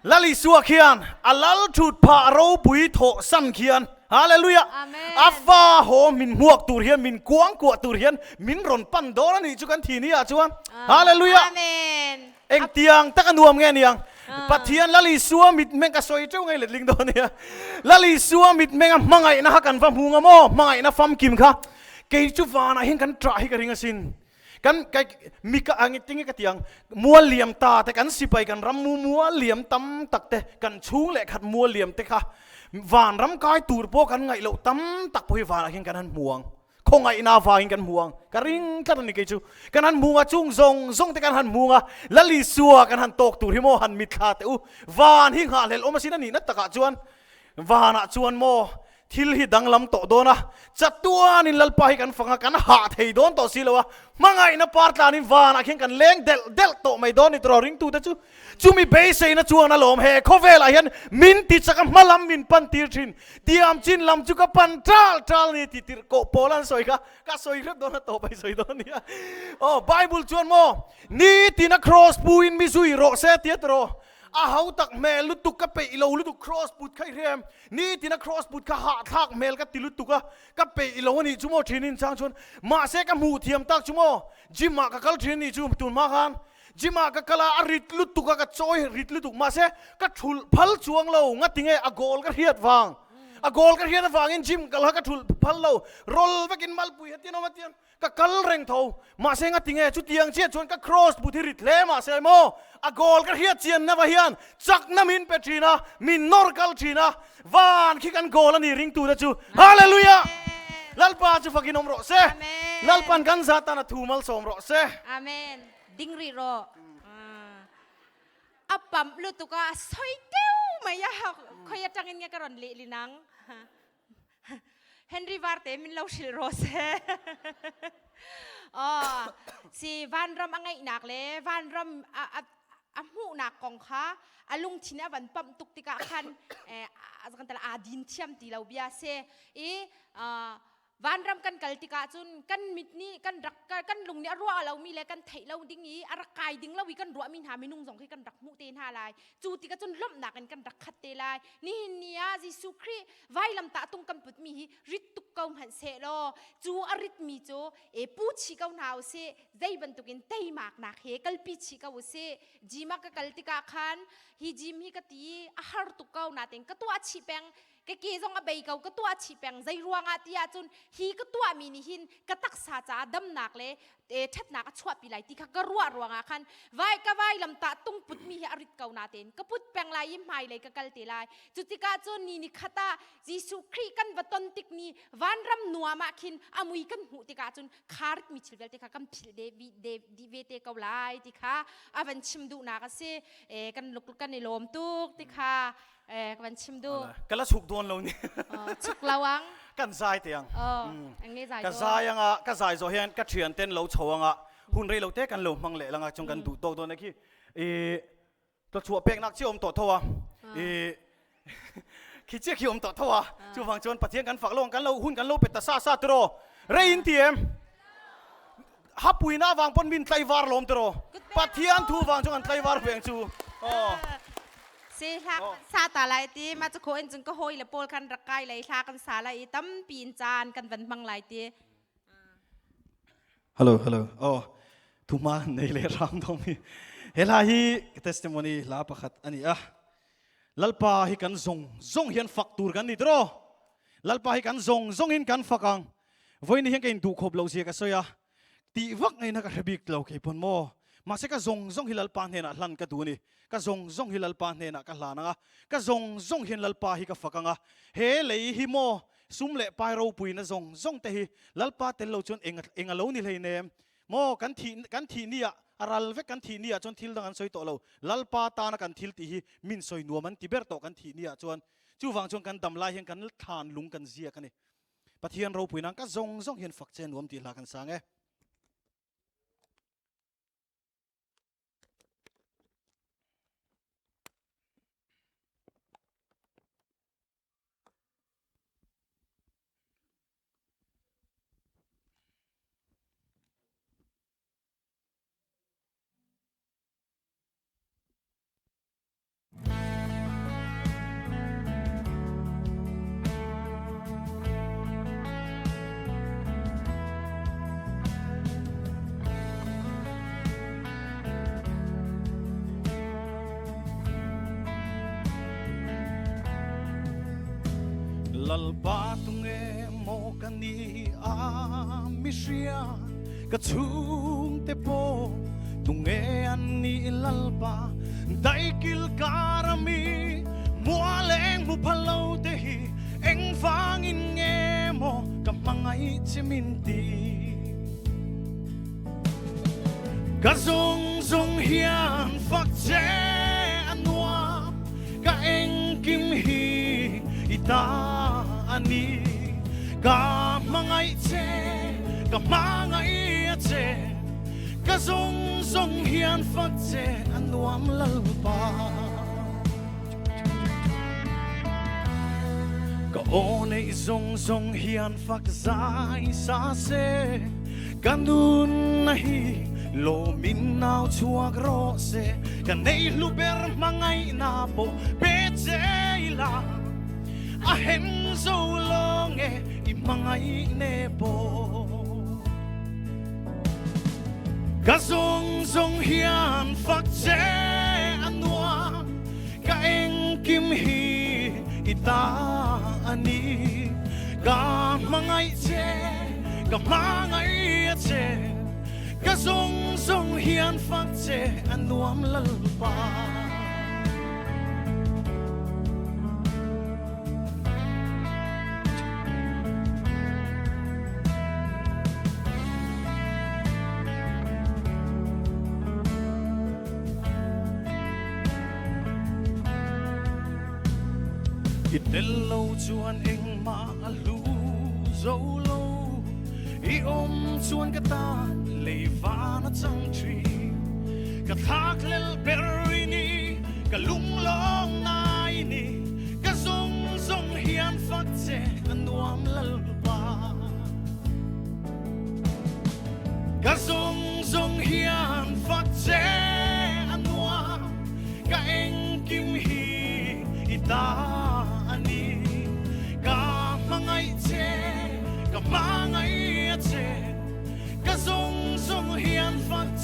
S1: Lal Isua khian alal thut pha ropui tho san khian Hallelujah.
S2: Amen.
S1: Afa ho min muak tur hian min kuang kuah tur hian min ron pan dor ani chu kan thi ni ah chuan. Hallelujah.
S2: Amen.
S1: Eng tiang tak anuam nge niang. Pathian Lal Isua mit meng ka soi cheu ngai let ling do nia. Lal Isua mit meng a hmangaih na ha kan va hmu nga mo hmangaih na famkim kha. Kei chu van ah hin kan tra hi ka ring asin. Kan kai mi ka angi tingi ka tiang mual liam ta te kan sipai kan ram mu mual liam tam tak te kan chung le khat mual liam te kha van ram kai tur po kan ngai lo tam tak poi van ah hin kan han muang khongai na wa hin kan muang ka ring tlat ni ke chu kan han munga chung zong zong te kan han munga lali sua kan han tok tur hi mo han mithla te u van hi nga hlel om asin ani na taka chuan van ah chuan mo Thil hi danglam tawh dawn a, chatuanin Lalpa hi kan fang a, kan hah thei dawn tawh si lo a, hmangaihna par tlanin vanah khian kan leng delh delh tawh mai dawn ni tiraw ringtute chu chumi beiseina chuan alawm he khawvelah hian min ti chak a hmalam min pan tir thin tiam chin lam chu ka pan tal tal ni ti tirh koh pawl an sawi kha ka sawi hrep dawn a tawp ai sawi dawn nia aw Bible chuan maw nitin a cross pu in mi zui rawh se tia tiraw a ho tak hmel lutuk ka peih lo lutuk cross put kha i hrem nitin a cross put kha hahthlak hmel ka ti lutuk a ka peih lo ani chu maw thin in chang chuan mahse ka hmuh thiam tak chu maw gym ah ka kal thin ni chu tun hma khan gym ah ka kal a a rit lutuk a ka chawi rit lutuk mahse ka thul phal chuang lo ngatinge a goal ka hriat vang a goal ka hriat avangin gym kal ha ka thul phal lo roll vekin malpui hetian awm atian Ka kal reng tho. Mahse nga tinge chutiang chiah chuan ka cross but hi rit hle mahse maw a goal ka hriat chian na va hian chakna min pe thin a, min nawr kal thin a, van khi kan goal a ni ringtu te chu. Hallelujah! Lalpa chu fakin awm rawh se. Lalpan kan za tan a thu malsawm rawh se.
S2: Amen. Ding rih rawh. A pamh lutuk a, a soi teu mai a, khoi atangin nge ka rawn leh linang. Henry Varte min lo hrilh rawh seh. Oh, si vanram a ngeihnak le vanram a, a, a hmuhnak kong kha a lungthin a van pamh tuk tikah khan eh, a din thiam ti lo bia se i vanram kan kal tikah cun kan mit nih kan rak kan lung nih a ruah lomi le kan theih lo ding i a rak kai ding lo i kan ruahmi hna minung zong khi kan rak hmuh te hna lai cu tikah cun lawmhnak in kan rak khat te lai nihin ni ah. Jesuh Khrih vailamtah tung kan putmi hi rit tuk ko hmanh seh law cu a ritmi cu e pu chih ko hna usih zei bantukin teimaknak he kalpi chih ko usih gym ah ka kal tikah khan hi gym hi ka ti a har tuk ko nain ka tuah chih peng ka ke zong a bei ko ka tuah chih peng zei ruangah ti ahcun hi ka tuahmi nih hin ka taksa caah damnak le ṭhatnak a chuahpi lai ti kha ka ruah ruangah khan vai ka vai lam tah tung putmi hi a rit ko natein ka put peng lai i hmailei ka kal te lai cu tikah cun ni ni khat ah Jesuh Khrih kan va ton tik ni vanram nuam ah khin a mui kan hmuh tikah cun kha ritmi thil vialte kha kan philh de de di ve te ko lai ti kha a van chim duhnak a si e kan luk kan i lawm tuk ti kha e ka van chim duh
S1: ka la chuk dawn lo ni
S2: chuk lo ang
S1: kan zai te ang
S2: ang nge zai
S1: ka zai anga ka zai zo hian ka thian ten lo chho anga hun rei lo te kan lo hmang le langa chung kan duh tok don khi e tluachuah peknak chi om to tho a i khi chia khi om to tho a chu wang chuan Pathian kan fak lo kan lo hun kan lo pet ta sa sa tro rei in ti em hapui na wang pon min tlaivar lom tro Pathian thu wang chu kan tlaivar veng chu oh
S2: se hla sa ta lai ti ma chu kho in chung ka hoi le pol khan rak kai lai hla kan sa lai i tampi in caan kan van hmang lai ti
S1: Hello, hello. Oh, thuma nei le ram dong hi. He hla hi testimony hla pakhat ani a. Lalpa hi kan zong zong hian fak tur kan ni tro. Lalpa hi kan zong zong in kan fakang. Voi ni hian ka in du khop lo zia ka soya. Ti vak ngai na ka hrebik lo ke pon mo. Ma se ka zong zong hi Lalpa hnen ah hlan ka du ni. Ka zong zong hi Lalpa hnen ah ka hlan anga. Ka zong zong hian Lalpa hi ka fakanga. He lei hi mo sum le pai ropui na zong zong te hi Lalpa tel lo chuan eng eng alo ni hlei nem maw kan thi kan thi ni ah a ral vek kan thi ni ah chuan thil dang an soi tawh lo Lalpa tana kan thil ti hi min soi nuam an ti ber tawh kan thi ni ah chuan chuvang chuan kan dam lai hian kan thlan lung kan ziak ani Pathian ropui nang ka zong zong hian fak che nuam ti hla kan sang e. Lalpa tunge maw ka ni a mi hria ka chhungte pawh tunge an ni Lalpa daikil karami mualeng mu phalo te hi eng vangin nge maw ka hmangaih che min ti Ka zung zung hian fak che a nuam ka engkim hi i ta ani ka hmangaih che ka hmangaih a che ka zung zung hian fak che a nuam Lalpa ka aw nei zung zung hian fak zai sa se ka nun na hi lomin nau chuak ro se ka nei hlu ber hmangaih na po pe che la a hen zo lo nge i hmangaih ne po ka zung zung hian fak che a nuam ka engkim hi i ta ani ka hmangaih che ka hmangaih a che ka zung zung hian fak che a nuam Lalpa I tel lo chuan engmah a hlu zo lo i awm chuan ka tan lei van a chang thin ka thlakhlel ber i ni ka lunglawm nai ni ka zung zung hian fak che a nuam Lalpa Ka zung zung hian fak che a nuam ka engkim hi i ta ani.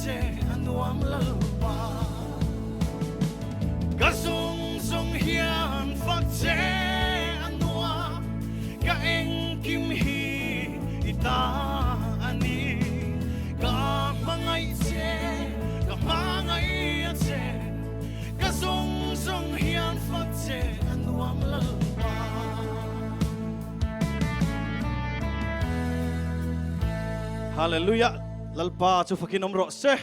S1: che anuam lalpa Ka zung zung hian fak che anuam Ka engkim hi i ta ani Ka hmangaih che ka hmangaih a che Ka zung zung hian fak che anuam lalpa Hallelujah. Lalpa chu fakin om rawh se.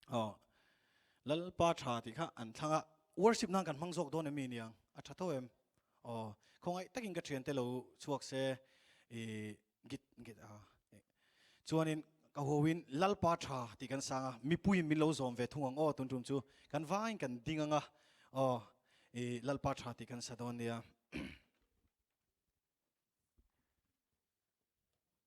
S1: Oh. Lalpa tha ti kha an thlanga worship nan kan hmang zawk dawn emi niang a tha tho em oh khongai takin ka thian te lo chuak se i git git a chuanin ka hawin lalpa tha ti kan sanga mipui min lo zawm ve thung ang aw tun tum chu kan vain kan ding anga aw i lalpa tha ti kan sa dawn nia.